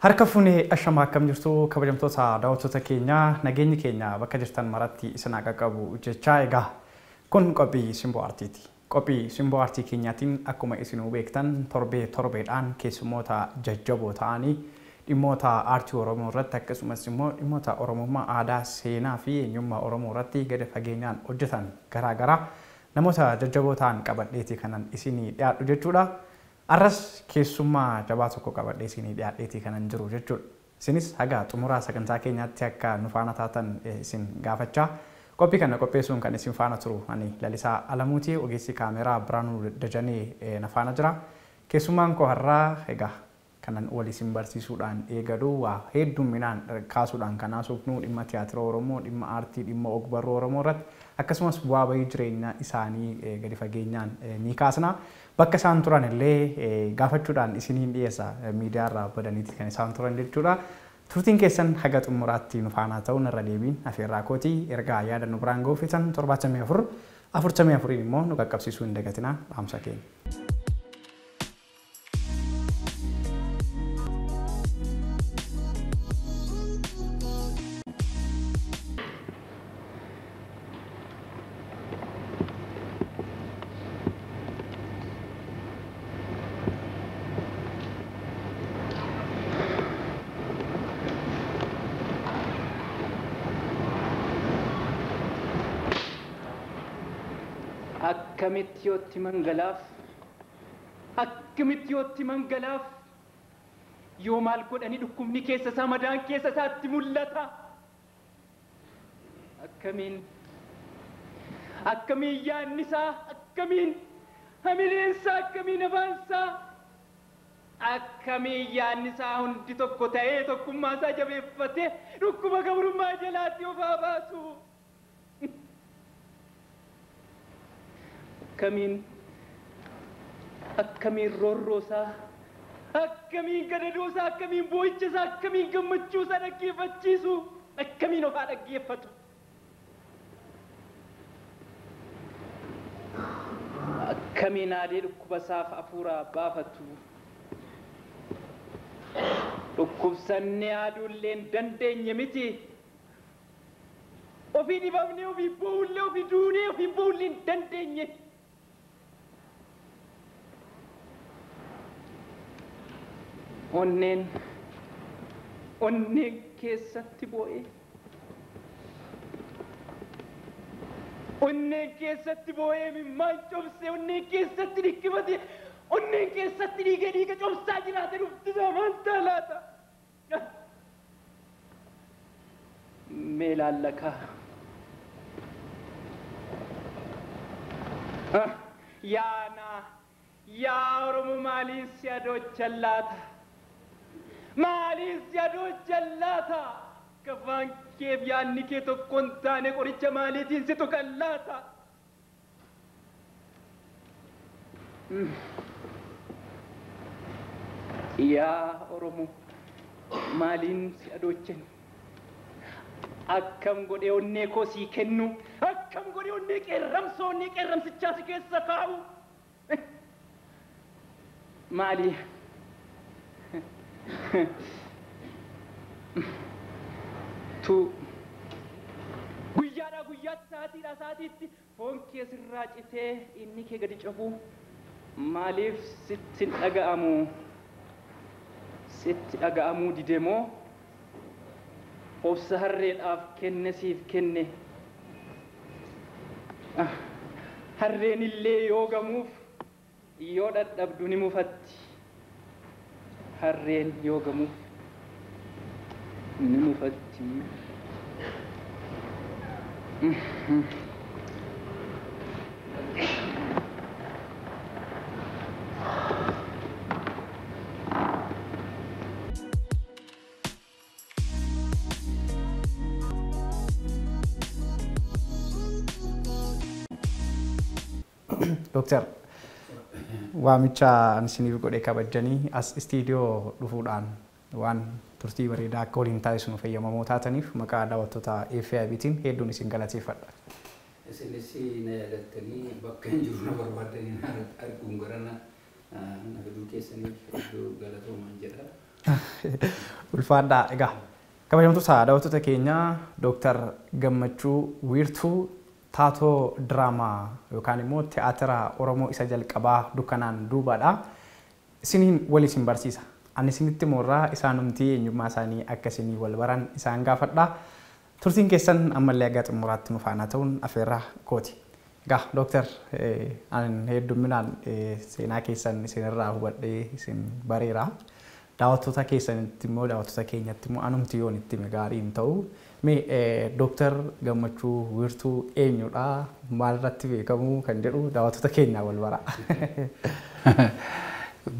Harka fuunee ashamaa akkam jirtu kabajamtoota daawwattoota keenyaa nageenyi keenya bakka jirtan maratti isin haa qaqqabu jechaa egaa kun qophii Simboo Aartiiti. Qophii Simboo Aartii keenyaatiin akkuma isinuu beektan torbee torbeedhaan keessummoota jajjaboo ta'anii dhimmoota aartii Oromoo irratti akkasumas immoo dhimmoota Oromummaa aadaa seenaa fi eenyummaa Oromoo irratti gadi fageenyaan hojjetan garaagaraa namoota jajjaboo ta'an qabadheetii kanan isinii dhiyaadhu jechuudha. Arras keessummaa jabaa tokko qabadhee isinii dhiyaadheetii kanan jiru jechuudha. Isinis haga xumuraa sagantaa keenyaatti akka nu faana taatan isin gaafachaa. Qophii kana qopheessuun kan isin faana turu ani Lalisaa Alamuuti ogeessi kaameraa Biraanuu Dajanee na faana jira. Keessummaan koo har'aa egaa kanan wal isin barsiisuudhaan eegalu waa hedduminaan kaasuudhaan kan haasofnu dhimma tiyaatira Oromoo, dhimma aartii, dhimma ogbarruu Oromoo irratti akkasumas bu'aa bahii jireenya isaanii gadi fageenyaan ni kaasna. Bakka isaan turan illee gaafachuudhaan isiniin dhiyeessa miidiyaarraa badaniiti kan isaan turan jechuudha. Turtiin keessan haga xumuraatti nu faana ta'uun irra deebiin afeerraa kootii ergaa yaada nu biraan goofitan 74 44 immoo nu qaqqabsiisuu hin dagatinaa dhaamsa keenya. Akkamitti yootti mangalaaf akkamitti yootti mangalaaf yoo maal godhani dhukkubni keessa isaa madaan keessa isaatti mul'ata. Akkamiin akkamiin yaadni isaa akkamiin hamileen isaa akkamiin afaan isaa akkamiin yaadni isaa hundi tokko ta'ee tokkummaa isaa jabeeffatee dhukkuba gabrummaa jalaatti of haa baasu. Akkamiin akkamiin roorroo isaa akkamiin gadadoo isaa akkamiin boo'icha isaa akkamiin gammachuu isaa dhaggeeffachiisu akkamiin of haa dhaggeeffatu. Akkamiin aadee dhukkuba isaaf hafuura baafatu. Dhukkubsannee aduullee hin dandeenye miti. Ofii dhibamnee ofii boo'ullee ofii duunee ofii boo'ullee hin dandeenye. Onneen onneen keessatti boo'ee onneen keessatti boo'ee mimmaan cobsee onneen keessatti dhikkifate onneen keessatti dhiigee dhiiga cobsaa jiraate dhufti isaa maal ta'a laata? Mee laallakaa. Yaanaa yaa Oromoo maaliin si adoochan laata? Maaliin si adoochan laata? Kafaan keef yaadni kee tokko hin taane qoricha maaliitiin si tuqan laata? Yaa Oromoo maaliin si adoochan? Akkam godhee onnee koo sii kennu? Akkam godhee onnee qeerramsa onnee qeerramsichaa si keessa kaa'u? Maali? Tu guyyaadhaa guyyaatti sa'aatiidhaa sa'aatiitti foon kee sirraa citee inni kee gadi cabu maaliif sitti hin dhaga'amu? Sitti dhaga'amuu dide moo obsa harreedhaaf kenne siif kenne? Harreen illee yoo gamuuf yoo dadhabdu ni mufatti. Harreen yoo gamuuf ni mufatti. Dooktar waamicha ani isiniif godhe kabajanii as istiidiyoo dhufuudhaan waan turtii bareedaa akka waliin taasisnu fayyamamoo taataniif maqaa daawwattoota FIBtiin hedduun isin galateeffadha. Isinis na yaadattanii bakka hin jiru na barbaaddanii na arguun gara na fiduu keessaniif hedduu galatoomaan jedha. Ulfaadhaa egaa kabajamtoota daawwattoota keenyaa Dooktar Gammachuu Wiirtuu taatoo diraamaa yookaan immoo tiyaatira Oromoo isa jalqabaa Dukkanaan Duubaadha. Isiniin wal isin barsiisa. Ani isinitti moorraa isaanumti eenyummaa isaanii akka isinii wal baran isaan gaafadha. Turtiin keessan ammallee haga xumuraatti nu faana ta'uun afeerraa kooti. Egaa Dooktar, ani heddumminaan seenaa keessan isinirraa hubadhee isin bareera. Daawwattoota keessanitti immoo, daawwattoota keenyatti immoo anumti yoon itti hime gaarii hin ta'u. Mee Dooktar Gammachuu Wiirtuu eenyudha? Maalirratti beekamu kan jedhu daawwattoota keenyaa wal bara.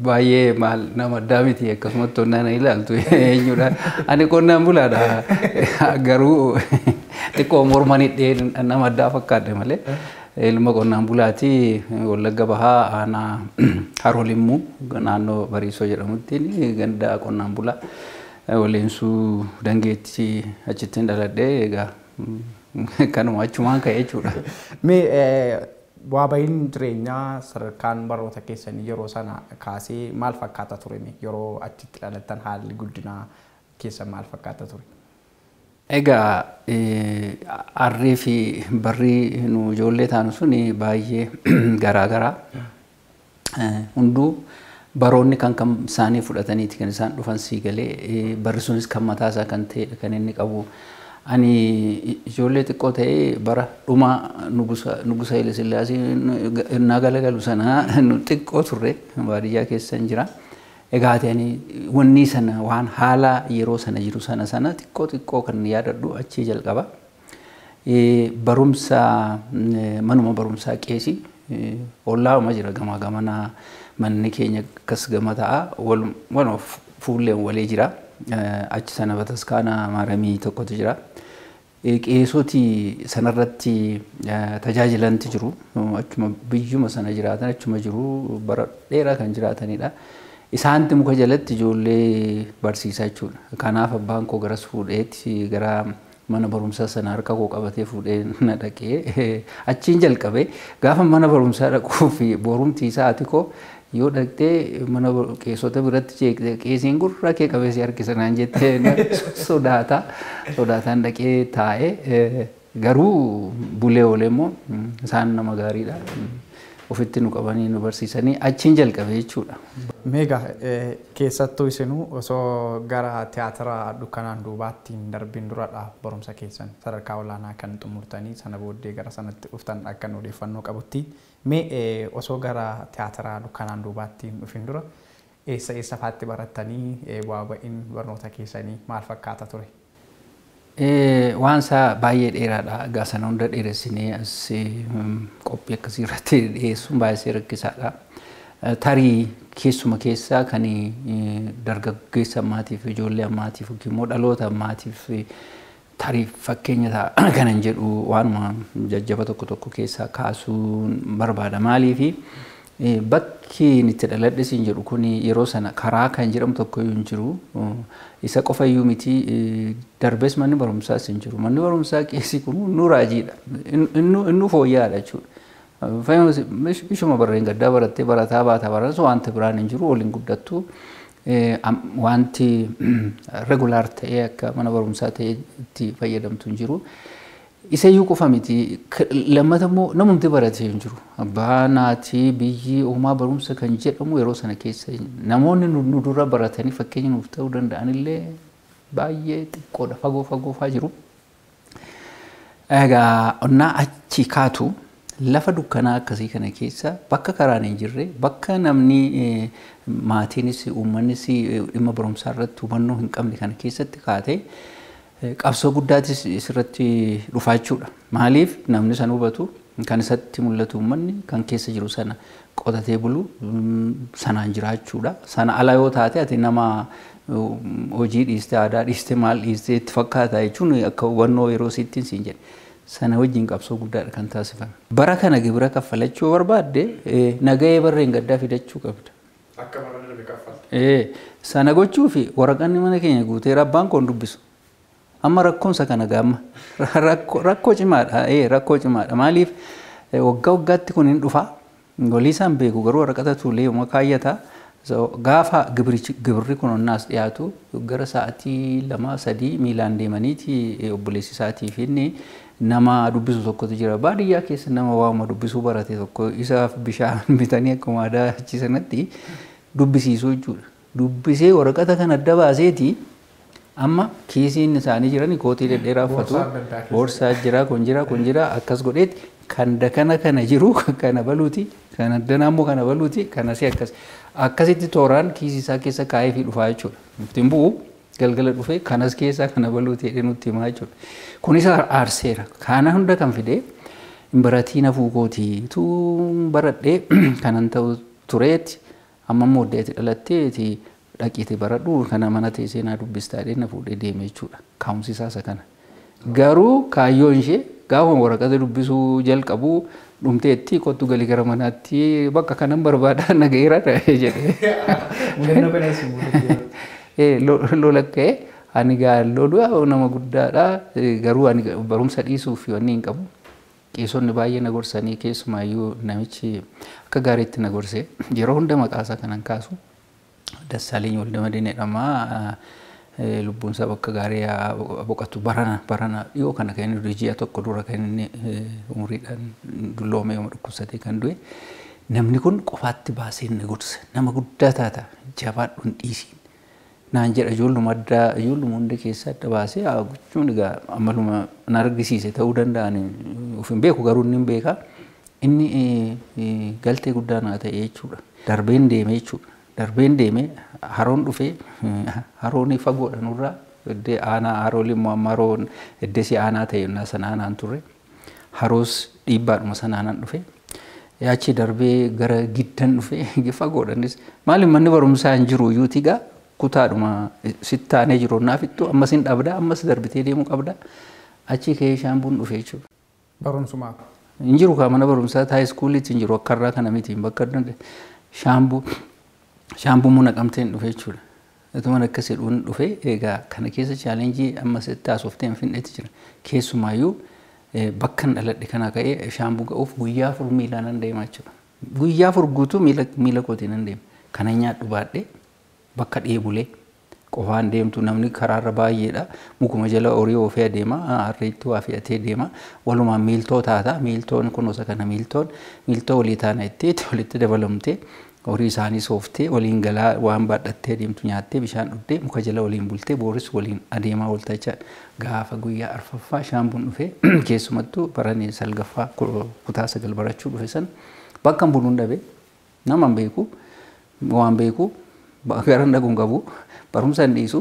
Baay'ee maal nama addaa miti, akkasumatti onnaan ilaaltu eenyudha. Ani qonnaan bulaadha. Garuu xiqqoo morman hidhee nama addaa fakkaadhe malee. Ilma qonnaan bulaati, Wallagga Bahaa, aanaa Haroo Limmuu, naannoo Bariisoo jedhamutti, ganda qonnaan bulaa Waleensuu Dangeetti achittiin dhaladhee. Egaa kanuma achumaan ka'e jechuudha. Mee bu'aa bahiin jireenyaa, sadarkaan barnoota keessanii yeroo sana kaasee maal fakkaata ture? Yeroo achitti dhalattan haalli guddinaa keessan maal fakkaata ture? Egaa arrii fi barrii nu ijoollee taanu suni baay'ee garaagaraa. Hunduu baroonni kan kan isaanii fudhataniiti kan isaan dhufan sii galee, barri sunis kan mataa isaa kan ta'edha kan inni qabu. Ani ijoollee xiqqoo ta'ee bara dhuma Nugusa Haile Sillaasee innaa galagalu sana nu xiqqoo turre, baadiyyaa keessa hin jira. Egaa ani wanni sana waan haala yeroo sana jiru sana sana xiqqoo xiqqoo kan yaadadhu achii jalqaba. Barumsa manuma barumsaa qeesii ollaa'uma jira, gamaa gamanaa manni keenya akkas gama ta'a, waluma fuulleen walii jira. Achi sana bataskaana Maaramii tokkotu jira. Qeesoti sanarratti tajaajilanti jiru. Achuma biyyuma sana jiraatan, achuma jiru, bara dheeraa kan jiraatanidha. Isaanti muka jalatti ijoollee barsiisaa jechuudha. Kanaaf abbaan koo garas fuudheetti gara mana barumsaa sana harka koo qabatee fuudhee na dhaqee achiin jalqabe. Gaafa mana barumsaa dhaquu fi borumti isaa ati koo yoo dhaqxee mana qeessota biratti jeeqxee qeesiin gurra kee qabee si harkisa naan jettee sodaata. Sodaataan dhaqee taa'ee, garuu bulee oolee immoo isaan nama gaariidha. Ofitti nu qabanii nu barsiisanii achiin jalqabe jechuudha. Meegaa keessattuu isinuu osoo gara tiyaatira Dukkanaan Duubaatti hin darbin duradha barumsa keessan sadarkaa olaanaa kan xumurtanii, sana booddee gara sanatti dhuftan akka nu odeeffannoo qabutti. Mee osoo gara tiyaatira Dukkanaan Duubaatti hin dhufin dura eessa eessa faatti barattanii, bu'aa ba'iin barnoota keessanii maal fakkaata ture? Waan isaa baay'ee dheeraadha. Egaa sana hunda dheeressinee as qophii akkasii irratti dhiyeessuun baay'ee rakkisaadha. Tarii keessuma keessaa kan dargaggeessa ammaatiif, ijoollee ammaatiif yookiin immoo dhaloota ammaatiif tarii fakkeenya ta'a kanan jedhu waanuma jajjaba tokko tokko keessaa kaasuun barbaada. Maaliifi bakki inni itti dhaladhe siin jedhu kun yeroo sana karaa kan jedhamu tokko iyyuu hin jiru. Isa qofa iyyuu miti, darbees manni barumsaas hin jiru. Manni barumsaa qeesii kun nu raajiidha. Innu fooyya'aadha jechuudha. Ishuma barreen gaddaa barattee barataa baata, baransu wanti biraan hin jiru, waliin guddattu. Wanti regular ta'ee akka mana barumsaa ta'ee itti fayyadamtu hin jiru. Isa iyyuu qofa miti. Lammata immoo namumti baratee hin jiru. Abbaa naatii biyyi uumaa barumsa kan jedhamu yeroo sana keessa namoonni nu dura baratanii fakkeenya nuuf ta'uu danda'an illee baay'ee xiqqoodha, fagoo fagoo faa jiru. Egaa onnaa achi kaatu lafa dukkanaa akkasii kana keessa, bakka karaan hin jirre, bakka namni maatiinis uummannis dhimma barumsaa irratti hubannoo hin qabne kana keessatti kaatee qabsoo guddaatis isirratti dhufaa jechuudha. Maaliif namni san hubatu kan isatti mul'atu uummanni kan keessa jiru sana qotatee bulu, sanaan jiraachuudha. Sana ala yoo taate ati nama hojii dhiistee, aadaa dhiistee, maal dhiistee itti fakkaata jechuun akka hubannoo yeroo sittiin siin jedhe. Sana wajjin qabsoo guddaadha kan taasifame. Bara kana gibira kaffalachuu barbaadde nagahee barreen gaddaa fidachuu qabda. Akka bara darbe kaffalte. Sana gochuuf waraqanni mana keenya guuteera, abbaan koon dubbisu. Amma rakkoonsa kana gaamma rakkoo cimaadha. Rakkoo cimaadha. Maaliif waggaa waggaatti kun hin dhufa. Walii isaan beeku, garuu waraqata tuulee yooma kaayyata. Gaafa gibirri kun onnaas dhiyaatu gara sa'aatii 2-3 miilaan deemaniiti obboleessi isaatii fi inni nama dubbisu tokkotu jira. Baadiyyaa keessa nama waama dubbisuu barate tokko isaaf bishaan bitanii akkuma aadaa achi sanatti dubbisiisuu jechuudha. Dubbisee waraqata kana adda baaseeti amma kiisiin isaanii jiran kootii dhedheeraa uffatu. Boorsaa jira, kun jira, kun jira akkas godheeti kan dakana kana jiru kana baluuti, kan addanaa immoo kana baluuti, kana si akkas. Akkasitti tooraan kiisii isaa keessa kaa'ee fi dhufaa jechuudha. Ittiin bu'u galgala dhufee kanas keessaa kana baluuti jedhee nutti himaa jechuudha. Kunis aarseera. Kana hunda kan fidee hin baratiin hafuu kootii utuu baradhee kanan ta'u tureetti amma immoo iddeetti dhalatteeti dhaqiitii baradhu kana mana teessee naa dubbistaa jedhee na fuudhee deeme jechuudha. Kaa'umsi isaa isa kana. Garuu kaayyoon ishee gaafa waraqata dubbisuu jalqabu dhumteetti kottu galii gara manaatti bakka kanan barbaada nagayeera jedhee. Mudannoo kana isin mudate. Lola ka'ee ani gaa lolu nama guddaadha garuu ani barumsa dhiisuuf wanni hin qabu. Qeesonni baay'ee na gorsanii keessumaayyuu namichi akka gaariitti na gorse yeroo hunda maqaa isaa kanan kaasu Dassaaleny Waldamadeen jedhama. Lubbuun isaa bakka gaarii boqotu barana dhiyoo kana kan inni ji'a tokko dura kan inni umuriidhaan dulloomee dhukkubsatee kan du'e. Namni kun qofaatti baasee na gorsa. Nama guddaa taata jabaadhu hin dhiisiin. Naan jedha ijoolluma addaa ijoolluma hunda keessaa adda baasee gochuun egaa amaluma na argisiise ta'uu danda'an of hin beeku garuu inni hin beeka. Inni galtee guddaa naa ta'e jechuudha. Darbeen deeme jechuudha. Darbeen deeme haroon dhufee haroon fagoodha nurraa iddee aanaa haroon immoo amma haroon iddee si aanaa ta'e innaa sana aanaan turre haroos dhiibbaadhuma sana aanaan dhufe. Achi darbee gara giddan dhufe fagoodha innis maaliif manni barumsaa hin jiru iyyuuti gaa kutaadhuma sittaanee jiru naafittu ammas hin dhabda ammas darbitee deemuu qabda achi ka'ee shaambuun dhufe jechuudha. Barumsumaaf. Hin jiru kaa mana barumsaa haayiskuuliitti hin jiru akka irraa kana miti bakka shaambuu. Shaambuu muna qabteen dhufe jechuudha. Ituma akkas jedhuun dhufe egaa kana keessa chaalenjii amma sitti haasoftee hin finnetti jira. Keessumaayyuu bakka hin dhaladhe kana ka'ee shaambuu ga'uuf guyyaa 4 miilaan nan deema jechuudha. Guyyaa 4 guutuu miila kootiin nan deema. Kana nyaadhu baadhee bakka dheebulee qofaan deemtu namni karaarra baay'eedha. Mukuma jala horii oofee adeema, harreetti waa fe'atee deema. Walumaan miiltoo taata. Miiltoon kunuunsa kana miiltoon miiltoo walii taana itti walitti dabalamtee horii isaanii sooftee waliin galaa waan baadhattee deemtu nyaattee bishaan dhugdee muka jala waliin bultee booris waliin adeemaa oolta jechaadha. Gaafa guyyaa 4ffaa shaambuun dhufee keessumattuu baranii 9ffaa kutaa 9 barachuu dhufe sana bakka hin buluun dhabe nama hin beeku waan beeku gara hin dhaquun qabu barumsa hin dhiisu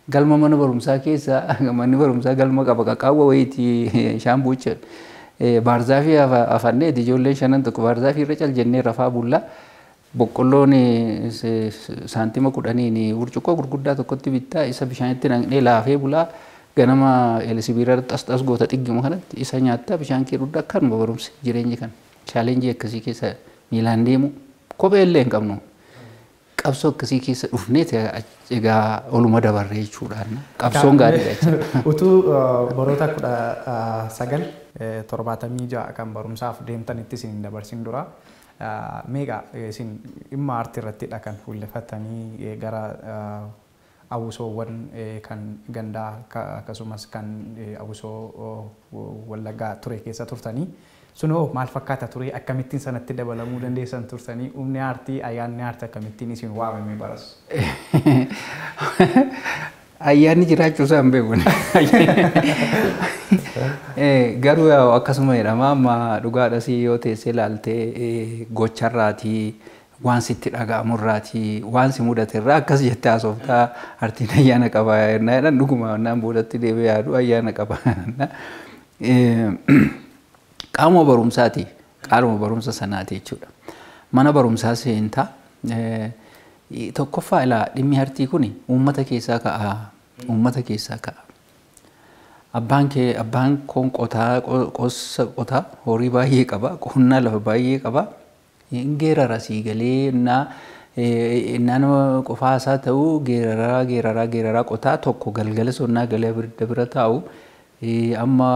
galma mana barumsaa keessa manni barumsaa galma qaba qaqqaawwa wayiitii shaambuu jechuudha. Baarzaafii afannee ijoolleen 5 tokko baarzaafii irra cal jennee rafaa bullaa. Boqqolloon saantima 10 burcuqqoo gurguddaa tokkotti bittaa isa bishaanitti naqnee laafee bulaa ganama sibiila xas goota xiggima kanatti isa nyaattaa bishaan kee dhugdaa akkanuma barumsi jireenyi kana. Chaalenjii akkasii keessa miilaan deemu kophee illee hin qabnu. Qabsoo akkasii keessa dhufnee egaa oluma dabarree jechuudhaan qabsoon gaariidha jechuudha. Utuu baroota 1976 kan barumsaaf deemtanitti isin dabarsin dura. Meeqa isin dhimma aartii irrattidha kan fuulleeffatanii gara awusoowwan kan gandaa akkasumas kan awusoo wallaggaa ture keessa turtanii sunoo maal fakkaata ture akkamittiin sanatti dabalamuu dandeessan turtanii humni aartii ayyaanni aartii akkamittiin isin waamame baras? Ayyaanni jiraachuu isaa hin beeku. Garuu akkasuma jedhama amma dhugaadhas yoo teessee ilaaltee gocharraatii waan sitti dhaga'amurraatii waan si mudaterraa akkas jettee haasoftaa aartiin ayyaana qaba jedhan dhuguma naan boodatti deebi'ee yaadu ayyaana qaba. Qaama barumsaati qaama barumsa sanaati jechuudha. Mana barumsaa seentaa tokkoffaa ilaa dhimmi aartii kuni uummata keessaa ka'a. Uummata keessaa ka'a. Abbaan kee abbaan koon qotaa qossa qotaa horii baay'ee qaba qonnaa lafa baay'ee qaba. Geerara sii galee innaa nama qofaa isaa ta'uu geeraraa geeraraa geeraraa qotaa tokko galgala sonnaa galee bira taa'u amma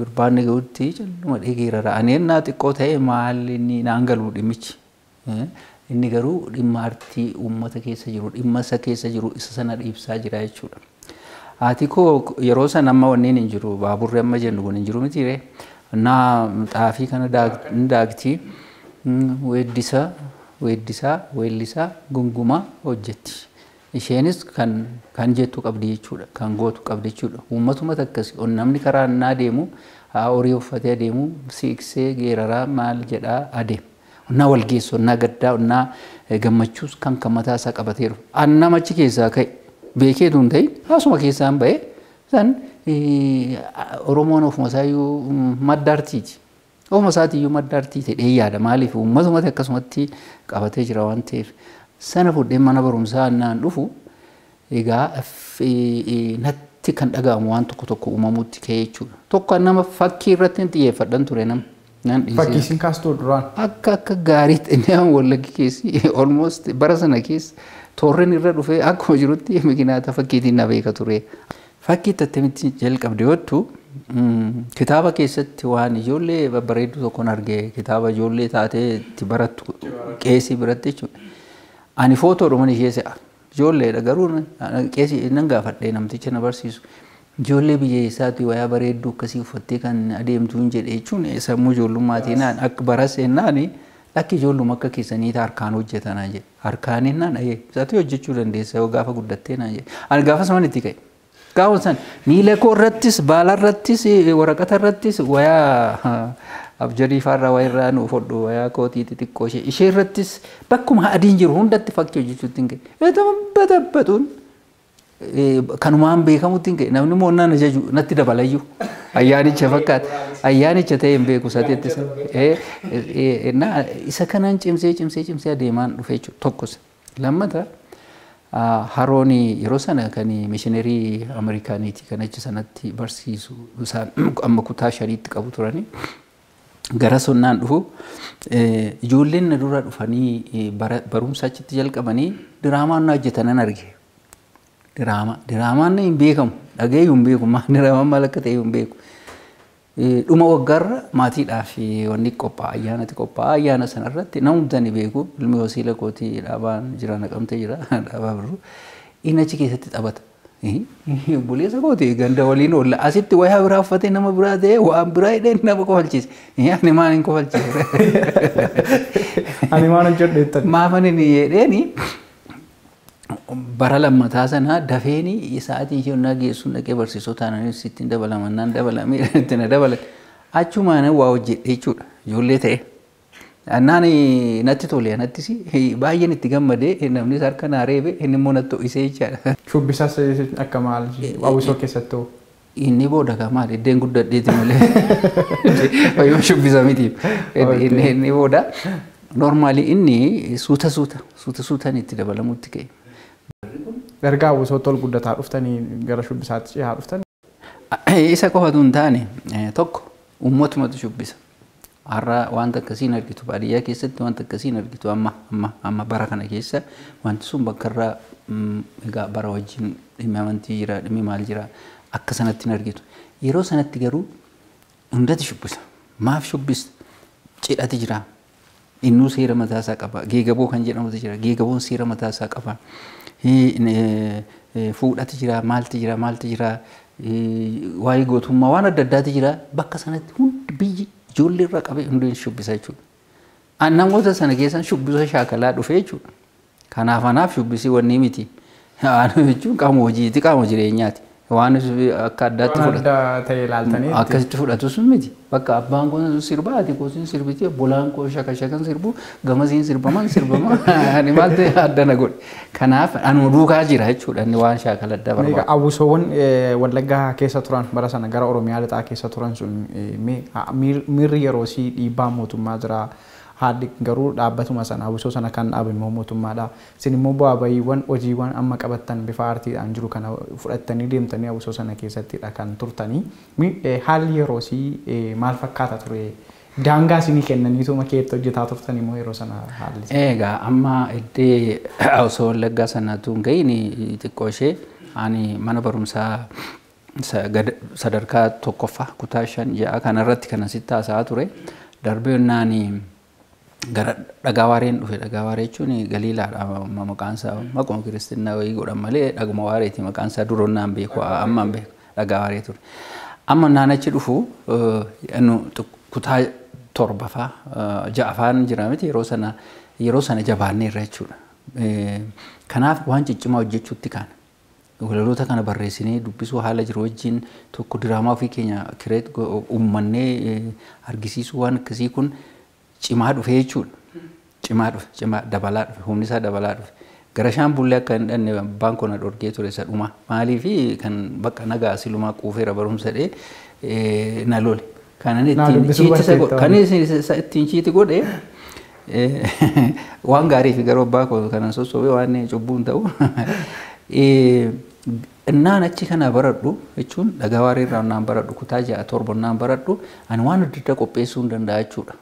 irbaanni ga'utti calluma dhee geerara. Ani innaa xiqqoo ta'e maal inni naan galu dhimmichi. Inni garuu dhimma aartii uummata keessa jiru, dhimma isa keessa jiru isa sana ibsaa jira jechuudha. Haati koo yeroo sana amma wanneen hin jiru, baaburri amma jennu kun hin jiru mitiiree. Naa xaafii kana daaktii weeddisaa, weeddisaa, weellisaa, gungumaa hojjetti. Isheenis kan jettu qabdi jechuudha, kan gootu qabdi jechuudha. Uummatumatu akkasi, namni karaa innaa deemu, horii uffatee adeemu, siiqsee geeraraa maal jedhaa adeema. Onnaa wal geessu, onnaa gaddaa, onnaa gammachuus kan mataa isaa qabateeru. An nama achi keessaa ka'e beekeetu hin ta'in haasuma keessaan ba'e san Oromoon ofuma isaayyuu madda artiiti. Ofuma isaatiiyyuu madda artii ta'ee yaada. Maaliif uummatumatti akkasumatti qabatee jira waan ta'eef. Sana fudhee mana barumsaa naan dhufu egaa natti kan dhaga'amu waan tokko tokko uumamuutti ka'e jechuudha. Tokko nama fakkii irratti hin xiyyeeffadhan ture nama. Fakkii isin kaastuu duraan. Akka gaariitti inni amma Wallaggi keessi almost bara sana keessa toorren irra dhufee akkuma jirutti mikinaata fakkiitiin na beeka ture. Fakkii attamitti jalqabde yoottu kitaaba keessatti waan ijoollee babbareedduu tokkoon arge kitaaba ijoollee taatee itti barattu qeesii biratti jechuudha. Ani footoodhuma ishee se'a. Ijoolleedha garuu qeesii nan gaafadhe namticha na barsiisu. Ijoollee biyya eessaati wayaa bareedduu akkasii uffattee kan adeemtu hin jedhe jechuun sammuu ijoollummaati naan akka baras ennaan lakki ijoolluma akka keessanii harkaan hojjetanaa jedhe. Harkaan ennaan isaatu hojjechuu dandeessa yoo gaafa guddattee naan jedhe. Ani gaafa saman itti ka'e. Gaafa san miila koo irrattis baala irrattis waraqata irrattis wayaa abjadii faarraa wayii irraa nu fodhu wayaa kootii xixiqqoo ishee irrattis bakkuma adiin jiru hundatti fakkii hojjechuutti hin ka'e. Batabbatuun kanumaan beekamutti hin ka'e. Namni immoo naan ajaju natti dabalayyuu ayyaanicha fakkaata. Ayyaanicha ta'e hin beeku sateetti isa kanaan cimsee cimsee cimsee adeemaan dhufe jechuudha tokkos. Lammata haroon yeroo sana kan mishinerii Ameerikaaniiti kan achi sanatti barsiisu isaan amma kutaa 5tti qabu turani. Gara sonnaan dhufu ijoolleen na dura dhufanii barumsa achitti jalqabanii diraamaa nu hojjetanan arge. Diraamaan hin beekamu dhagee hin beeku diraamaan maal akka ta'e hin beeku. Dhuma waggaarra maatiidhaaf wanni qophaa'a ayyaanatti qophaa'a ayyaana sanarratti namumti ni beeku ilmi wasiila kootii dhaabaan jira naqamtee jira dhaabaa birru inni achi keessatti taphata. Obboleessa kooti ganda waliin oolla asitti wayaa biraa uffatee nama biraa ta'ee waan biraa hidhee nama kofalchiise. Ani maal hin kofalchiise. Ani maal hojjedhu jettan. Maafan inni jedheeni bara lammataa sana dafeeni sa'aatii ishee onnaa geessuun dhaqee barsiisota aananii sittiin dabalaman naan dabalamee itti na dabalan. Achumaan waa hojjedhe jechuudha ijoollee ta'e. Annaan natti tole nattis baay'een itti gammadee namnis harka naa reebe inni immoo natti ho'isee jechaadha. Shubbisas akka maal hawwisoo keessattuu? Inni booda kaa maal iddeen guddadheeti malee fayyuma shubbisa miti. Inni booda noormaali inni suuta suuta suuta suutaan itti dabalamutti ka'e. Erga hawwisootti ol guddataa dhuftanii gara shubbisaatti cehaa dhuftan. Isa qofatu hin taane tokko uummatumatu shubbisa. Har'a wanta akkasii hin argitu baadiyyaa keessatti wanta akkasii hin argitu amma amma amma bara kana keessa wanti sun bakka irraa egaa bara wajjin dhimmi amantii jira dhimmi maal jira akka sanatti hin argitu. Yeroo sanatti garuu hundatti shubbisa. Maaf shubbista? Cidhati jira. Innuu seera mataa isaa qaba. Geegaboo kan jedhamutu jira. Geegaboon seera mataa isaa qaba. Fuudhati jira, maalti jira, maalti jira, waa'ee gootummaa waan adda addaati jira. Bakka sanatti hundi biyyi ijoollee irra qabee hundi shubbisa jechuudha. Namoota sana keessan shubbisa shaakalaa dhufe jechuudha. Kanaaf anaaf shubbisi wanni miti. Jechuun qaama hojiiti, qaama jireenyaati. Waan akka addaatti fudhatu. Akkasitti fudhatu sun miti. Bakka abbaan kun sirba, ati koosiin sirbiti, obbolaan koo shaka shakan sirbu, gamasiin sirbaman sirbama. Ani maal ta'e adda na godhe. Kanaaf anuma duukaa jira jechuudha inni waan shaakala addaa barbaadu. Hawwisoowwan Wallaggaa keessa turan bara sana gara Oromiyaa lixaa keessa turan sun miirri yeroo sii dhiibbaa mootummaa jira. Haalli garuu dhaabbatuma sana hawwisoo sana kan dhaabe immoo mootummaadha. Isin immoo bu'aa bahiiwwan hojiiwwan amma qabattan bifa aartiidhaan jiru kana fudhattanii deemtanii hawwisoo sana keessattidha kan turtanii. Haalli yeroo sii maal fakkaata ture? Daangaa isinii kennaniituma keetti hojjetaa turtan immoo yeroo sana haalli. Egaa amma iddee osoo Wallaggaa sanatu hin gahiin xiqqoo ishee ani mana barumsaa sadarkaa tokkoffaa kutaa 5 6 kanarratti kan asitti haasa'aa ture. Darbee naani Gara dhagaa waareen dhufe. Dhagaa waaree jechuun Galiilaadha maqaan isaa, maquma kiristinnaa wayii godhan malee dhaguma waareeti maqaan isaa, duroonnaan beeku, ammaan beeku dhagaa waaree ture. Amma naan achi dhufu kutaa torbafaa ja'afaan jira miti, yeroo sana jabaanneerra jechuudha. Kanaaf waan ciccimaa hojjechuutti kaana. Walaloota kana barreessinee dubbisuu, haala jiru wajjin tokko diraamaa ofii keenya create uummannee argisiisuu, waan akkasii kun cimaa dhufe jechuudha. Cimaa dhufe, cimaa dabalaa dhufe, humni isaa dabalaa dhufe. Gara Shaambullee akka hin dhanne abbaan koo na dhorkee ture isa dhuma. Maaliifi kan bakka nagaa silumaa quufeera barumsa dhee na lole. Kanan ittiin cheat godhe waan gaarii fi garuu abbaa koo kanan sossobee waan cubbuu hin ta'u. Innaan achi kana baradhu jechuun dhagaa waaree irraa naan baradhu, kutaa 6 7 naan baradhu, ani waan adda addaa qopheessuu hin danda'a jechuudha.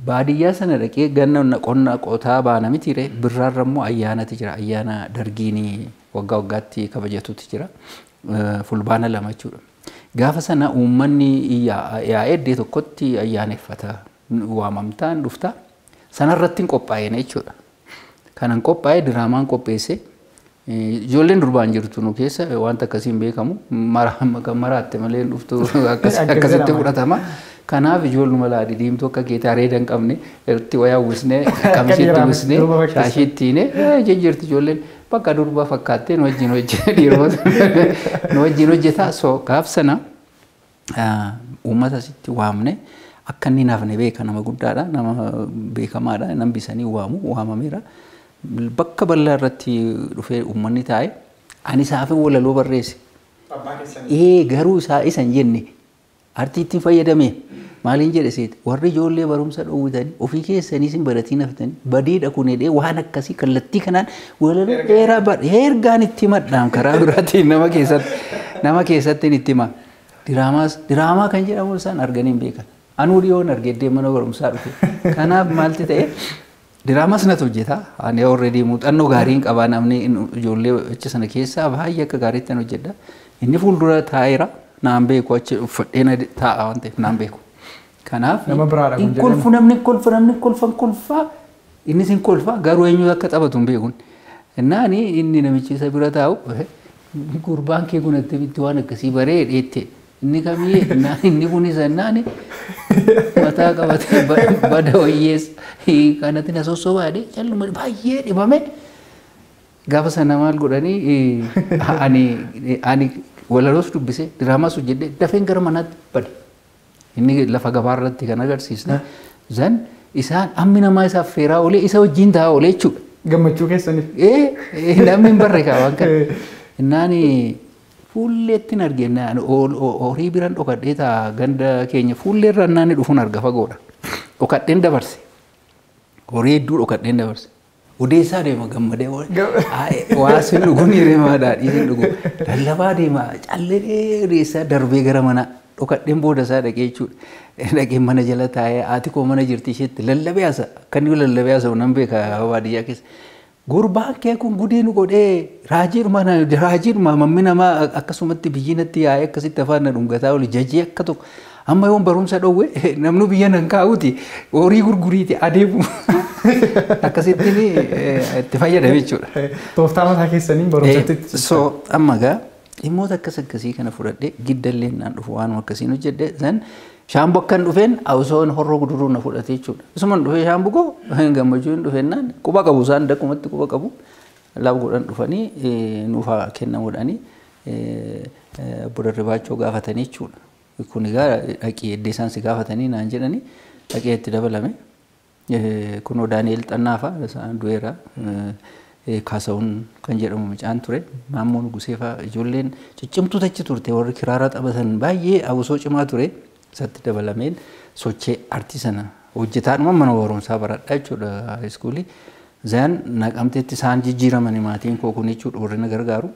Baadiyyaa sana dhaqee ganna qonna qotaa baana mitiire, birraarra immoo ayyaanatu jira. Ayyaana dargiin waggaa waggaatti kabajatutu jira. Fulbaana 2 jechuudha. Gaafa sana uummanni yaa'ee iddoo tokkotti ayyaaneffata. Waamamtaan dhufta. Sanarratti hin qophaa'een jechuudha. Kanan qophaa'e diraamaan qopheesse. Ijoolleen durbaan jirtu nu keessa wanta akkasii hin beekamu. Maraatte malee dhuftu akkasitti fudhatama. Kanaaf ijoolluma laa didiimtuu akka keetii areeda hin qabne irratti wayaa uwwisnee, qamisiitti uwwisnee, shaashii ittiine jijjiirti ijoolleen bakka durba fakkaattee nu wajjin dhiirota nu wajjin hojjetaa. So gaaf sana uummata asitti waamne, akka inni nafne beeka, nama guddaadha, nama beekamaadha, nambisanii waamu waamameera. Bakka bal'aa irratti dhufee uummanni taa'e, ani isaafin walaloo barreesse. Ee, garuu isaa isa hin jenne, artiitti fayyadame. Maaliin jedhe seeti, warri ijoollee barumsa dhoowwitanii ofii keessanii isin baratiin haftanii badiidha kun jedhee, waan akkasii kallattii kanaan walaloo dheeraa ergaan itti himadhaan karaa biraatiin nama keessatti itti hima. Diraamaas diraamaa kan jedhamu isaan arganii hin beekan. Anuu dhiyoon argee mana barumsaa dhufe. Kanaaf maalti ta'e, diraamaas natu hojjeta. Ani already muuxannoo gaariin qabaa, namni ijoollee achi sana keessaa baay'ee akka gaariitti nan hojjedha. Inni fuuldura taa'eera, naan beeku, achi uffadhee na taa'a waan ta'eef naan beeku. Kanaaf Nama biraadha kun hin kolfu, namni kolfa, namni kolfa, kolfaa, innis hin kolfa, garuu eenyu akka taphatu hin beekun. Innaani inni namichi isa bira taa'u, "Gurbaan kee kun attamitti waan akkasii baree?" dheette. Inni kamii inni kunis innaani mataa qabatee, "Bada wayyees kanatti na sossobaadhe," calluma baay'ee dhibame. Gaafa sana maal godhanii, ani walaloos dubbise, diraamaas hojjedhe, dafeen gara manaatti bade. Inni lafa gabaarratti kan agarsiisne. Zan isaan ammi namaa isaaf feeraa oolee isa wajjin taa'aa oolee jechuudha. Gammachuu keessaniif. Ee, namni hin barre kaa waan kana. Innaani fuulleetti hin argine, horii biran dhokadhee taa, ganda keenya fuulleerra innaani dhufuun arga, fagoodha. Dhokadheen dabarse. Horii hedduu dhokadheen dabarse. Odeessaa deema gammadee, waa sin dhuguun hiremaa, daadhii sin dhugu. Lallabaa deema, callee odeessaa darbee gara manaa dhokadheen booda isaa dhaqee jechuudha. Dhaqee mana jala taa'ee, haati koo mana jirti, isheetti lallabee haasa. Akka inni lallabee haasa'u nan beeka baadiyyaa keessa. "Gurbaan kee kun gudii nu godhee, raajiidhuma raajiidhuma, mammi namaa akkasumatti biyyi natti yaa'ee akkasitti afaan na dhungataa oli jajee akka tokko. Amma yoon barumsa dhowwe namni biyya nan kaa'uti, horii gurguriiti adeemu." Akkasittiin itti fayyadame jechuudha. Tooftaa mataa keessaniin barumsatti. So amma gaa dhimmoota akkas akkasii kana fudhadhee giddallee naan dhufu waanuma akkasiin hojjedhe. San Shaamboo akkan dhufeen osoon Horroo Guduruu na fudhate jechuudha. Isuman dhufee Shaamboo koo gammachuu hin dhufeennaan quba qabu, isaan dakkumatti quba qabu. Laba godhan dhufanii nuuf haa kennamuudhaanii obbo Darribaachoo gaafatanii jechuudha. Kun egaa dhaqii eddee isaan si gaafatanii naan jedhanii dhaqee itti dabalame. Kunoo Daani'el Xannaa fa'a, isaan du'eera. Kaasa'uun kan jedhamu mucaan ture. Maammoo Nugusee fa'a, ijoolleen ciccimtuu achi turte, warri kiraara taphatan baay'ee hawwisoo cimaa ture. Isatti dabalameen sochii artii sana hojjetaadhuma mana barumsaa baradhaa jechuudha, high schoolii. Zaan Naqamteetti isaan jijjiiramanii, maatiin koo kun jechuudha warri na gargaaru.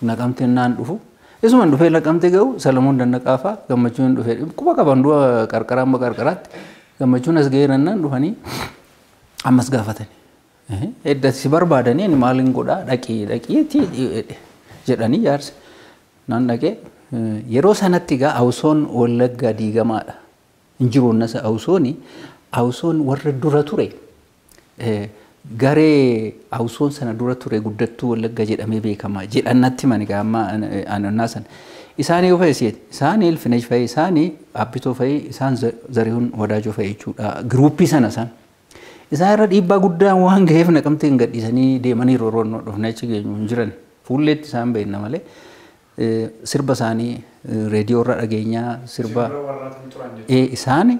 Naqamteen naan dhufu. Isuman dhufee Naqamte ga'u, Salamoon Dannaqaa fa'a, Gammachuun dhufee quba qaban du'a qarqara amma qarqaraatti Gammachuun as ga'ee nannaan dhufanii ammas gaafatani. "Edda si barbaadanii, ani maaliin godhaa, dhaqii dhaqiitii" jedhanii jaarsa. Naan dhaqee, yeroo sanatti egaa hawwisoon Wallaggaa diigamaadha. Hin jiru nasa hawwisooni. Awusoon warra dura ture garee Awusoon sana dura ture Guddattuu Wallagga jedhamee beekama jedhan natti himani amma anannaa sana. Isaanii yoo fa'i isaanii Ilfinesh fa'i isaanii Abbitoo fa'i isaan Zarihun Wadaajoo fa'i jechuudha. Giruuppii sana isaan. Isaan irra dhiibbaa guddaan waan ga'eef Naqamtee hin gadhiisanii deemanii roorroon dhufne achi geenyu hin jiran. Fuulleetti isaan beekna malee sirba isaanii reediyoo irraa dhageenyaa sirba isaan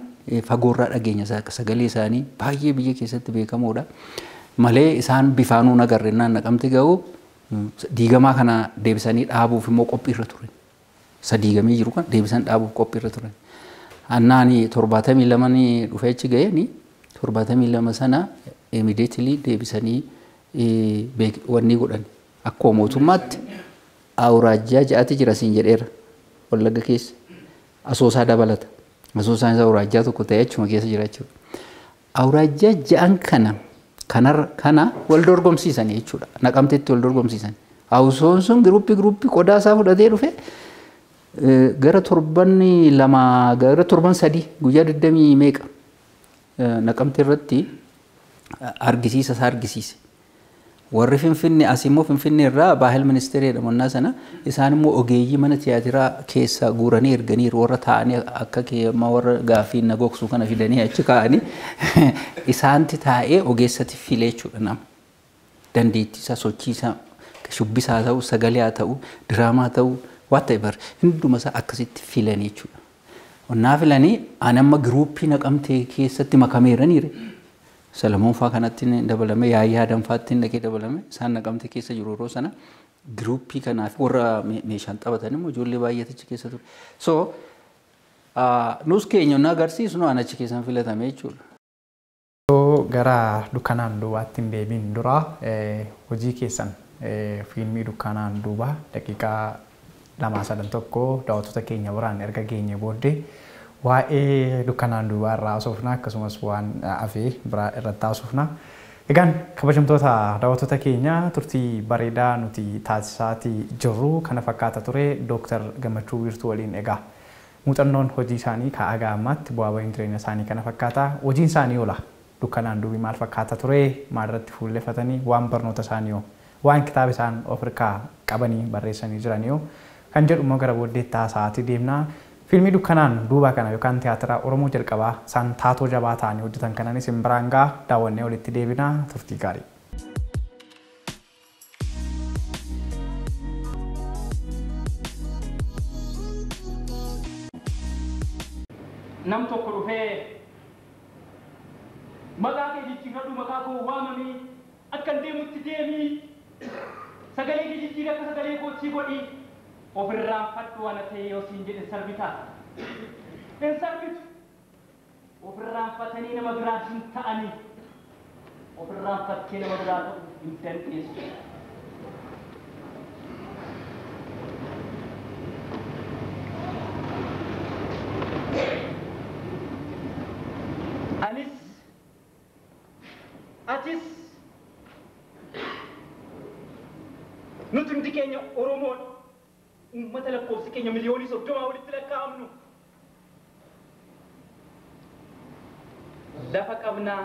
fagoorraa dhageenya sagalee isaanii baay'ee biyya keessatti beekamoodha. Malee isaan bifaanuu nagarre Naqamte ga'u diigamaa kana deebisanii dhaabuuf immoo qophiirra turan. Isa diigamee jiru kan deebisan dhaabuuf qophiirra turan. Annaani 72 dhufee achi ga'eeni 72 sana immediately deebisanii wanni godhan. Akkuma mootummaatti awuraajjaa ja'ati jira siin jedheera Wallagga keessa. Asoosaa dabalata. Asoosaan isaa awuraajjaa tokko ta'ee achuma keessa jira jechuudha. Awuraajjaa ja'an kana wal dorgomsiisan jechuudha. Naqamteetti wal dorgomsiisan. Awusoon sun giruuppii qodaa isaa fudhatee dhufe gara torban 2 gara torban 3 guyyaa 20 meeqa Naqamte irratti argisiisa isaa argisiise. Warri Finfinnee as immoo Finfinnee irraa Baahil Ministeeree jedhamu sana isaan immoo ogeeyyii mana tiyaatiraa keessa guuranii erganii warra taa'anii akka keemmaa warra gaaffii na gogsuu kana fidanii achi kaa'anii isaanti taa'ee ogeessatti filee jechuudha nama. Dandeettii isaa, sochii isaa, shubbisaa ta'u, sagalee haa ta'u, diraamaa ta'u, whatever hunduma isaa akkasitti filanii jechuudha. Onnaa filanii ani amma giruuppii Naqamtee keessatti makameeraniire. Salamoon fa'aa kanatti dabalame, Yaayyaa Danfaatti dhaqee dabalame, isaan Naqamtee keessa jiru yeroo sana giruuppii kanaaf warra meeshaan taphatan immoo ijoollee baay'eetu achi keessa ture. So nus keenya nu agarsiisnu an achi keessan filatame jechuudha. Gara Dukkanaan Duubaatti hin deebiin dura hojii keessan fiilmii Dukkanaan Duubaa daqiiqaa 2 3 1 daawwattoota keenya biraan erga geenye booddee waa'ee Dukkanaan Duubaa irraa haasofna akkasumas waan hafee biraa irratti haasofna. Egaan kabajamtoota daawwattoota keenya turtii bareedaa nuti taasisaatii jirru kana fakkaata ture Dooktar Gammachuu Wiirtuu waliin. Egaa muuxannoon hojii isaanii ka'aa gaammaatti bu'aa bahiin jireenya isaanii kana fakkaata. Hojiin isaanii oola. Dukkanaan Duubii maal fakkaata ture? Maal irratti fuulleeffatanii? Waan barnoota isaanii hoo? Waan kitaaba isaan of harkaa qabanii barreessanii jiranii hoo? Kan jedhu immoo gara booddeetti haasa'aatii deemna. Fiilmii Dukkanaan Duubaa kana yookaan tiyaatira Oromoo jalqabaa isaan taatoo jabaa ta'anii hojjetan kananis hin biraan ga'a daawwannee walitti deebina turtii gaarii. Nam tokko dhufee maqaa kee jijjiirradhu, maqaa koo waamamii akkan deemutti deemii sagalee kee jijjiirri akka sagalee kootii godhii ofirraanfadhu ana ta'e yoo siin jedhe sarbitaa. Hin sarbitu. Ofirraanfatanii nama biraa hin ta'anii. Ofirraanfattee nama biraa ta'uu hin dandeessu. Anis atis nuti hundi keenya Oromoon uummata lakkoofsi keenya 30 miliyoonii walitti lakkaa'amnu. Lafa qabnaa,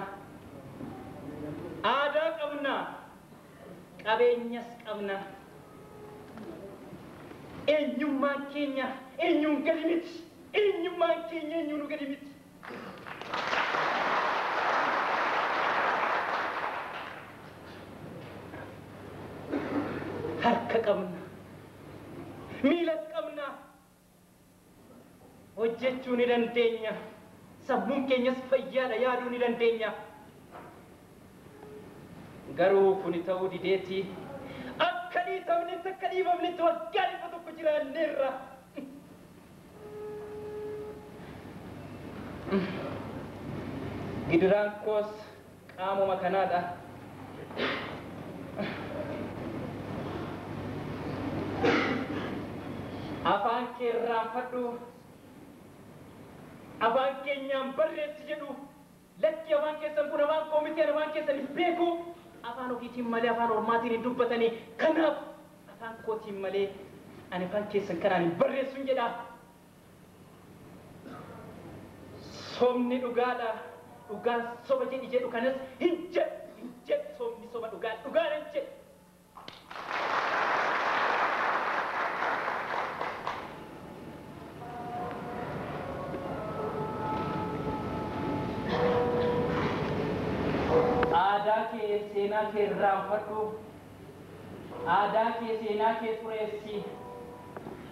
aadaa qabnaa, qabeenyas qabnaa. Eenyummaan keenya eenyuun gadi miti. Eenyummaan keenya eenyuun gadi miti. Harka qabna, miilas qabna, hojjechuu ni dandeenya, sammuun keenyas fayyaadha, yaaduu ni dandeenya. Garuu kuni ta'uu dideeti akka dhiitamnetti akka dhiibamnetti waggaa 100 jiraanneerra. Gidiraan koos qaamuma kanaadha. Afaan kee irraanfadhu, afaan keenyaan barreessi jedhu, lakki afaan keessan kun afaan koo miti, afaan keessan hin beeku, afaan ofiitiin malee afaan ormaatiin hin dubbatanii, kanaaf afaan kootiin malee ani afaan keessan kanaan hin barreessun jedha. Sobni dhugaadha. Dhugaan soba jedhi jedhu kanas hin jedhu hin jedhu sobni soba dhugaan dhugaan hin jedhu. Aadaa kee seenaa kee irraanfadhu. Aadaa kee seenaa kee xureessi.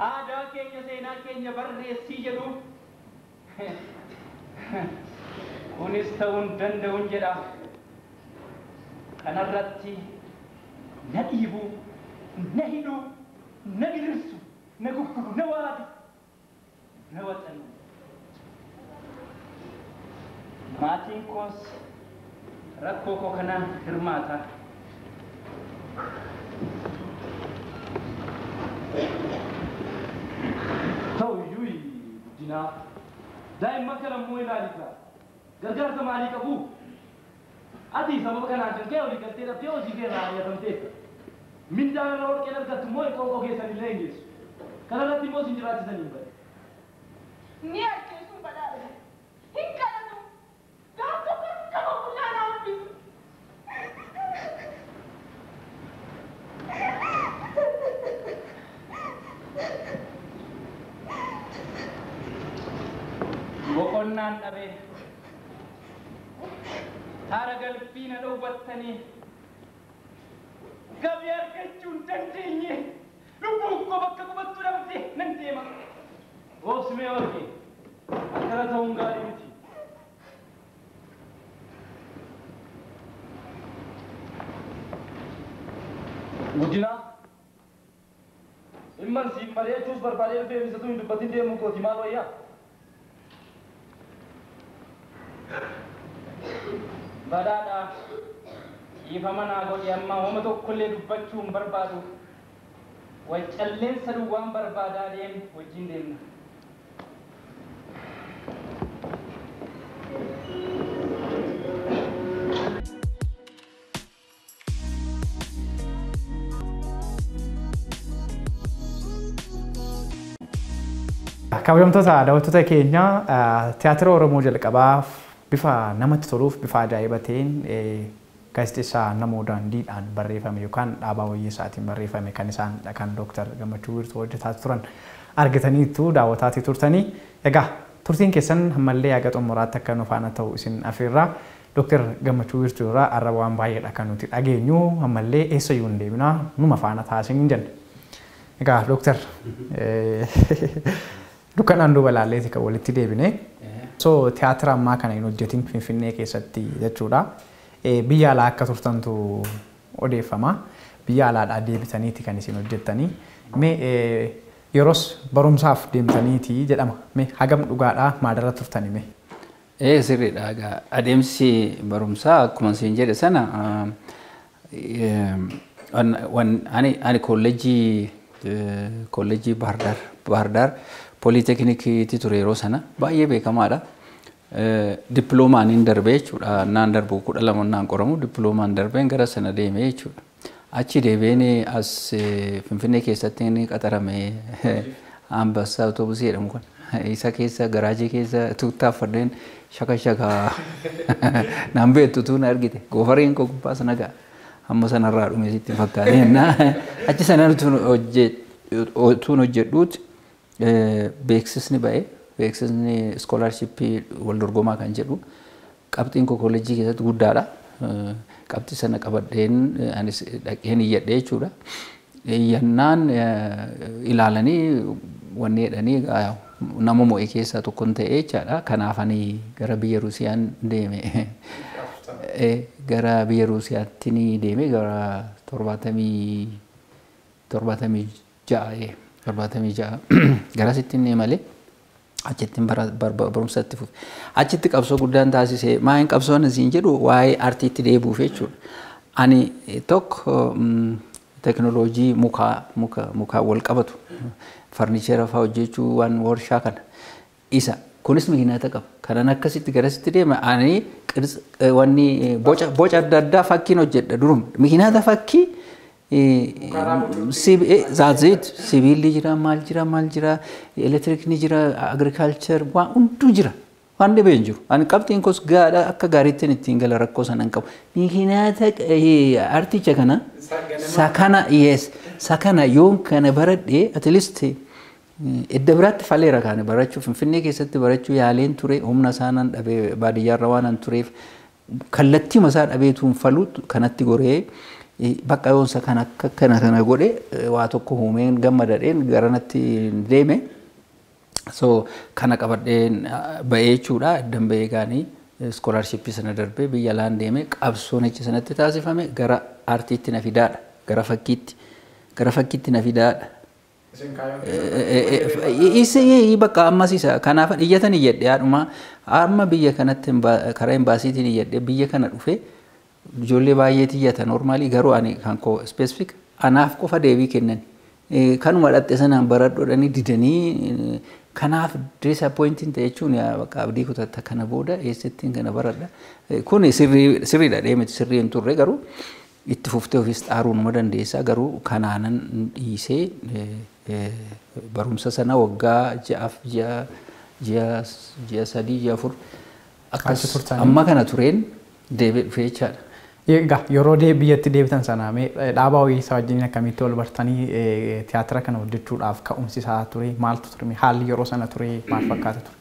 Aadaa keenya seenaa keenya barreessii jedhu. Kunis ta'uu hin danda'uun jedha. Kanarratti na dhiibuu, na hidhuu, na gidirsu, na guggubu, na waadu, na waxanu. Maatiin koos rakkoo koo kanaan hirmaata. Ta'u iyyuu guddinaa daa'imman kana immoo ilaalita. Gargaarsa maalii qabu? Ati sababa kanaan kan ka'e olii galtee dhabdee hojii kee irraa ari'atamteetta. Mindaan irra warqeen argattu immoo qoonqoo keessan illee hin geessu. Kana irratti immoo isin jiraachisan hin bade. Ni ajjeesuun badhaadha. Hin kadhatu. Gaaf tokko qaba qullaa na hambisu. Boqonnaan dhabee haara galfii na dhowwattanii gabii argachuu hin dandeenye lubbuun koo bakka qubattu dhabde nan deema. Obsimee warqee akkana ta'uun gaarii miti. Guddinaa dhimman siin mari'achuus barbaadee dhufee ibsatuu hin dubbatin deemuu kooti maal wayyaa? Badhaadhaa dhiifama naa godhi amma homa tokkollee dubbachuu hin barbaadu. Wal calleensa duwwaan barbaadaa deem wajjin deemna. Kabajamtoota daawwattoota keenya tiyaatira Oromoo jalqabaaf bifa namatti toluuf bifa ajaa'iba ta'een gaazexeessaa Namoo Daandiidhaan barreeffame yookaan Dhaabaa Wayyeessaatiin barreeffame kan isaan kan Dooktar Gammachuu Wiirtuu hojjetaa turan argataniitu daawwataatii turtanii. Egaa turtiin keessan ammallee haga xumuraatti akka nu faana ta'u isin afeerraa. Dooktar Gammachuu Wiirtuu irraa arraba waan baay'eedha kan nuti dhageenyu ammallee eessayyuu hin deemnaa numa faana taasisin hin jenna. Egaa Dooktar dukkanaan duuba ilaalleeti kan walitti deebine. So tiyaatira ammaa kana hin hojjetin Finfinnee keessatti jechuudha. Biyya alaa akka turtantu odeeffama. Biyya alaadhaa deebitaniiti kan isin hojjettanii. Mee yeroos barumsaaf deemtaniiti jedhama. Mee hagam dhugaadhaa maadarra turtani mee? Sirriidha. Egaa adeemsi barumsaa akkuma isin jedhe sana ani kolleejjii Baahirdaar Pooliteknikiitti ture yeroo sana baay'ee beekamaadha. Dippiloomaan hin darbee jechuudha. Naan darbu 12 naan qoramu dippiloomaan darbeen gara sana deemee jechuudha. Achi deebiin as Finfinnee keessatti inni qaxarame Ambassaa Awutoobisii jedhamu kana. Isa keessa garaajii keessa tuuttaaffadheen shaka shaka naan beektu tuun argite. Goofareen koo gubbaa sana ga'a. Amma sanarraa dhume sitti fakkaate. Achi sana tuun hojjedhuuti beeksisni ba'e. Beeksisni iskoolaarshippii wal dorgomaa kan jedhu qabxiin koo kolleejjii keessatti guddaadha. Qabxii sana qabadheen anis dhaqeen iyyadhee jechuudha. Iyyannaan ilaalanii wanni jedhanii nama mo'e keessaa tokkon ta'e jechaadha. Kanaaf ani gara biyya Ruusiyaan deeme. Gara biyya Ruusiyaatti ni deeme gara 76 garasitti inni malee achitti barumsa itti fufe. Achitti qabsoo guddaan taasise. Maa'in qabsoon isin jedhu waa'ee artiitti deebi'uuf jechuudha. Ani tokko teknooloojii mukaa wal qabatu farniichera fa'aa hojjechuu waan warshaa kana isa kunis miginata qaba. Kanan akkasitti garasitti deema ani wanni boca adda addaa fakkiin hojjedha durum miginata fakkii zaazit sibiilli jira maal jira maal jira elektirikni jira agriikaalchar waan hunduu jira. Waan dhibee hin jiru. Ani qabxiin koos gaadha akka gaariitti ittiin gala rakkoo sana hin qabu. Miikinaata articha kana sakana yes sakana yoon kana baradhee at least edda biraatti faleera kaane barachuu Finfinnee keessatti barachuu yaaleen ture humna isaanan dhabee baadiyyaarra waan tureef kallattii masaa dhabeetuun falu kanatti goree bakka yoonsa kan akka kana kana godhe waa tokko uumeen gammadadheen garanatti deeme. So kana qabadheen ba'ee jechuudha. Eddan ba'ee gaanii iskoolaarshippii sana darbee biyya alaan deeme qabsoon achi sanatti taasifame gara aartiitti na fidaadha. Gara fakkiitti. Gara fakkiitti na fidaadha. Isa bakka ammas isa kanaaf iyyatan iyyadhe haadhuma amma biyya kanatti karaa imbaasiitiin iyyadhe biyya kana dhufe ijoollee baay'eetu iyyata normaalii garuu ani kan koo specific anaaf qofa deebii kennan. Kanuma dhatte sanaan baradhuudhanii didanii kanaaf disappointing ta'e jechuun bakka abdii kutatta kana booda eessattiin kana baradha. Kun sirriidha deemiti sirrii hin turre garuu itti fuftee ofiis xaaruu numa dandeessa garuu kanaanan dhiisee barumsa sana waggaa ja'aaf ji'a 3 ji'a 4 akkas amma kana tureen deebi'ee dhufee jechaadha. Egaa yeroo biyyatti deebitan sana dhaabaa hojii isaa wajjin akkamitti wal bartanii tiyaatira kana hojjechuudhaaf ka'umsi isaa ture maaltu ture haalli yeroo sana ture maal fakkaata ture?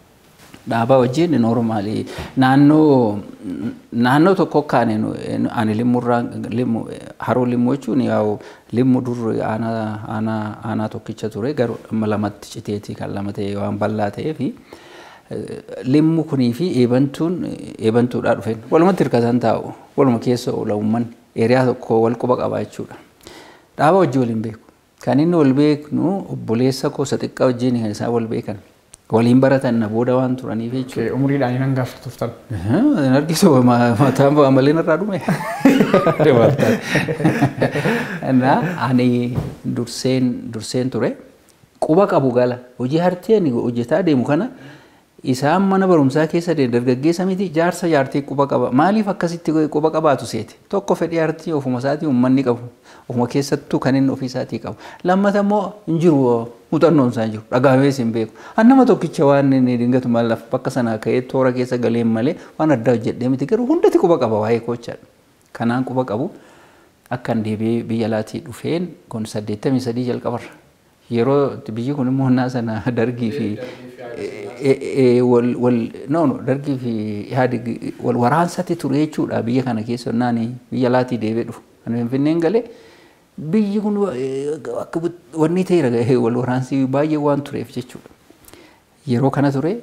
Dhaabaa wajjin noormaali naannoo tokko kaane ani limmurraa limmu haroo limmu jechuun yaa'u limmu dur aanaa tokkicha ture garuu amma lamatti citeetii kan lama ta'e waan bal'aa ta'ee fi limmu kunii fi eebantuun eebantuudhaa dhufeen walumatti hirkatan taa'u waluma keessa oola uummanni eeriyaa tokko wal quba qaba jechuudha. Dhaabaa wajjin waliin beeku. Kan inni wal beeknu obboleessa koo isa xiqqaa wajjin kan isaan wal beekan. Waliin baratan na booda waan turaniif jechuudha. Umriidhaan hin hangaaftu turtan. Hin argisu mataan malee narraa dhume. Ani durseen ture. Quba qabu gala hojii hartee ani hojjetaa deemu kana isaan mana barumsaa keessa dargaggeessa miti jaarsa jaartii quba qaba. Maaliif akkasitti quba qabaatu seete? Tokko fedhii artii ofuma isaatii uummanni qabu. Ofuma keessattuu kan inni ofii isaatii qabu. Lammata immoo hin jiru muuxannoon isaa hin jiru. Dhagaamees hin beeku. An nama tokkicha waan inni dingatu mallaaf bakka sanaa ka'ee toora keessa galeen malee waan addaa hojjedhee miti garuu hundatti quba qaba waa'ee kochaadha. Kanaan quba qabu akkan deebi'ee biyya alaatii dhufeen kun 83 jalqabarra. Yeroo biyyi kun immoo honnaa sana dargii fi dargii fi wal waraansatti ture jechuudha biyya kana keessa honnaan biyya alaatii deebi'ee dhufu. Ani Finfinneen galee biyyi kun akka wanni ta'eera wal waraansi baay'ee waan tureef jechuudha. Yeroo kana ture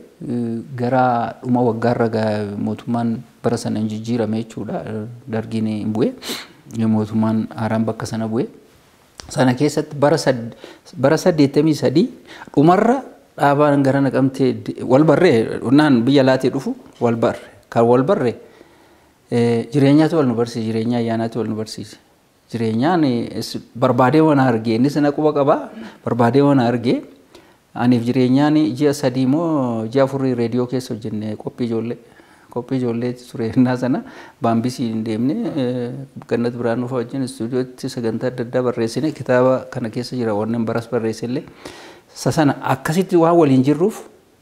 gara dhuma waggaarra mootummaan bara sana hin jijjiirame jechuudha. Dargiin hin bu'e mootummaan haaraan bakka sana bu'e. Sana keessatti bara 83 dhumarra dhaabaan gara naqamtee wal barree naan biyya alaatii dhufu wal barre kan wal barre jireenyaatu wal nu barsiise jireenya ayyaanaatu wal nu barsiise. Jireenyaan barbaadee waan argee inni sana quba qaba barbaadee waan argee aniif jireenyaan ji'a 3 moo ji'a 4 reediyoo keessa hojjenne qophii ijoollee ture innaa sana baambisii hin deemne Gannat Biraanuu fa'aa wajjin istuudiyootti sagantaa adda addaa barreessine kitaaba kana keessa jira wannan baras barreessellee sana akkasitti waan waliin jirruuf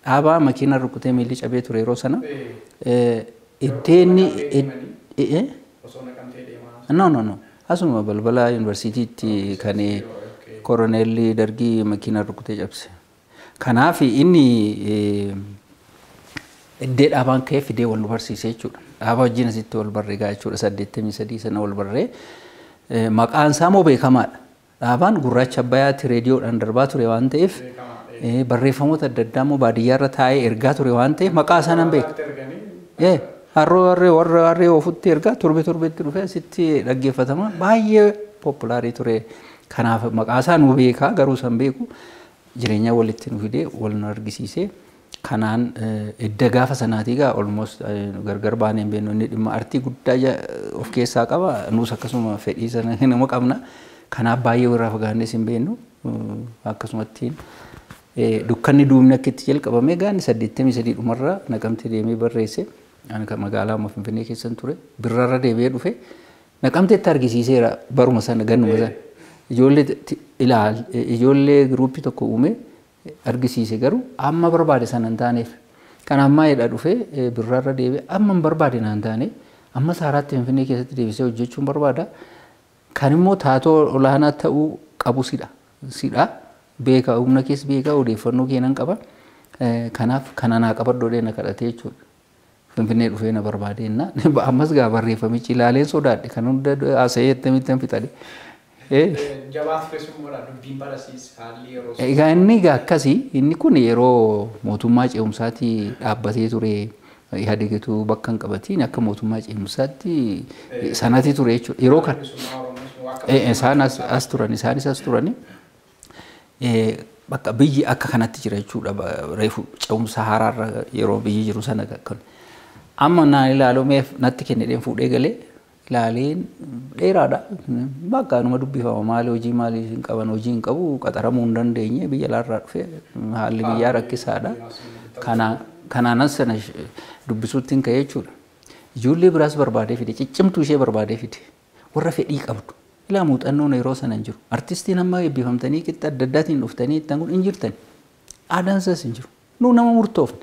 dhaabaa makiina rukutee miilli cabee ture yeroo sana iddeenni no asuma balbala yuunivarsiitiitti kan koroneelli dargii makiina rukutee cabse. Kanaaf inni iddee dhaabaan ka'ee fidee wal nu barsiise jechuudha. Dhaabaa wajjin asitti wal barree gaa jechuudha 83 sana wal barree maqaan isaa moo beekamaadha. Dhaabaan gurraacha Abbayyaatti reediyoodhaan darbaa ture waan ta'eef barreeffamoota adda addaa immoo baadiyyaarra taa'ee ergaa ture waan ta'eef maqaa isaa nan beeka. Harroo warra harree oofutti ergaa torbe torbetti dhufee asitti dhaggeeffatama baay'ee poopulaarii ture. Kanaaf maqaa isaa nu beekaa garuu san beeku jireenya walitti nu fidee wal nu argisiisee kanaan edda gaafa sanaatii gaa almost gargar baanee hin beeknu inni dhimma artii guddaa of keessaa qaba nuus akkasuma fedhii sana nama qabna. Kanaaf baay'ee warraa fagaannes hin beeknu akkasumatti dukkanni duumni akka itti jalqabame gaanni 83 dhumarra naqamtee deemee barreesse. Ani kan magaalaa amma Finfinnee keessan ture birrarra deebi'ee dhufe naqamteetti argisiiseera baruma sana gannuma sana. Ijoollee ilaal ijoollee giruuppii tokko uume argisiise garuu amma barbaade sana hin taaneef. Kan ammaa jedha dhufee birraarra deebi'e amma hin barbaade naan taane amma saaraatti Finfinnee keessatti deebisee hojjechuun barbaada. Kan immoo taatoo olaanaa ta'uu qabu sidha. Sidha beeka humna keessa beeka odeeffannoo keenan qaba. Kanaaf kana naa qabadhoo na kadhatee jechuudha. Finfinnee dhufee na barbaadeenna. Ammas gaa barreeffamichi ilaaleen sodaadhe kan hunda haasa'ee attamitti fixadhe. Jabaatu keessummaadha dubbiin barasiis haalli yeroo. Egaa inni egaa akkasii inni kun yeroo mootummaa ce'umsaatti dhaabbatee ture Ihaadegitu bakka hin qabatiin akka mootummaa ce'umsaatti sanatti ture jechuudha. Yeroo kana isaan as turan isaanis as turani bakka biyyi akka kanatti jira jechuudha reefu ce'umsa haaraarra yeroo biyyi jiru sana kan. Amma naan ilaalu meef natti kennedheen fuudhee galee ilaaleen dheeraadha. Bakka numa dubbifama maali hojii maalii hin qaban hojii hin qabu qaxaramuu hin dandeenye biyya alaarraa dhufe haalli biyyaa rakkisaadha. Kanaanan sana dubbisuutti hin ka'e jechuudha. Ijoollee biraas barbaadee fide ciccimtuu ishee barbaadee fide warra fedhii qabdu. Ilaa muuxannoon yeroo sana hin jiru. Artistiin amma eebbifamtanii qixxa adda addaatiin dhuftanii ittiin kun hin jirtan. Aadaan isaas hin jiru. Nuu nama murtoofne.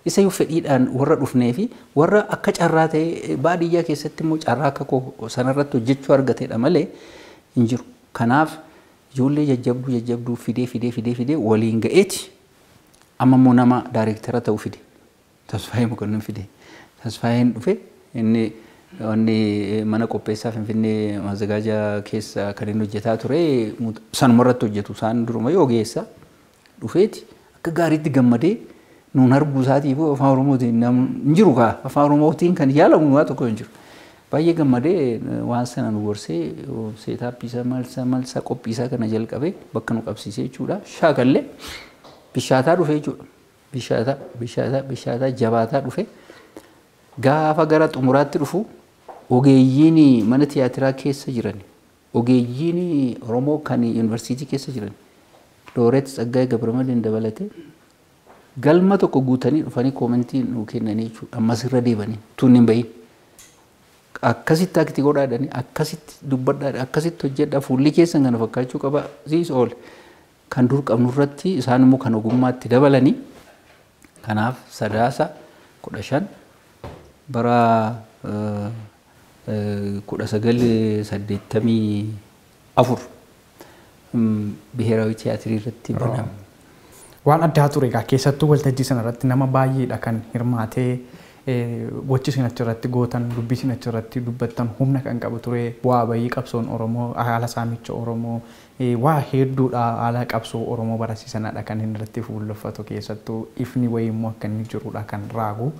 Isa yoo fedhiidhaan warra dhufnee fi warra akka carraa ta'e baadiyyaa keessatti immoo carraa akka koo sanarratti hojjechuu argatedha malee hin jiru. Kanaaf ijoollee jajjabduu jajjabduu fidee fidee fidee fidee waliin ga'eeti. Amma immoo nama daayireektara ta'u fide. Tasfaayee Mokonnin fide. Tasfaayeen dhufe inni wanni mana qopheessaa Finfinnee maazagaajaa keessa kan inni hojjetaa ture sanumarratti hojjetu isaan duruma yoo geessa dhufeeti akka gaariitti gammadee nuun arguu isaatiif afaan Oromootiin hin jiru kaa afaan Oromootiin kan yaalamu waa tokko hin jiru. Baay'ee gammadee waan sana nu gorsee seetaappii isaa malsa malsa qophii isaa kana jalqabee bakka nu qabsiisee jechuudha. Shaakallee bishaataa dhufe jechuudha. Bishaataa bishaataa bishaataa jabaataa dhufe gaafa gara xumuraatti dhufu ogeeyyiin mana tiyaatiraa keessa jiran ogeeyyiin Oromoo kan yuunivarsiitii keessa jiran Looreet Tsaggaayee Gabramadiin dabalatee galma tokko guutanii dhufanii koomentii nuu kennanii jechuudha. Ammas irra deebanii tun hin bahin. Akkasitti akti godhaadhani akkasitti dubbadhaadhani akkasitti hojjedhaa fuulli keessan kana fakkaachuu qaba siis oole. Kan dur qabnu irratti isaan immoo kan ogummaatti dabalanii kanaaf sadaasa 15 bara 1984 biheeraawii tiyaatirii irratti baname. Waan addaa ture egaa keessattuu waltajjii sana irratti nama baay'eedha kan hirmaatee gochi isin achirratti gootan dubbii isin achirratti dubbattan humna kan qabu ture bu'aa bayii qabsoon Oromoo haala saamicha Oromoo waa hedduudha haala qabsoo Oromoo barsiisanadha kan inni irratti fuulleffatu keessattuu ifni wayii immoo akka inni jirudha kan raagu.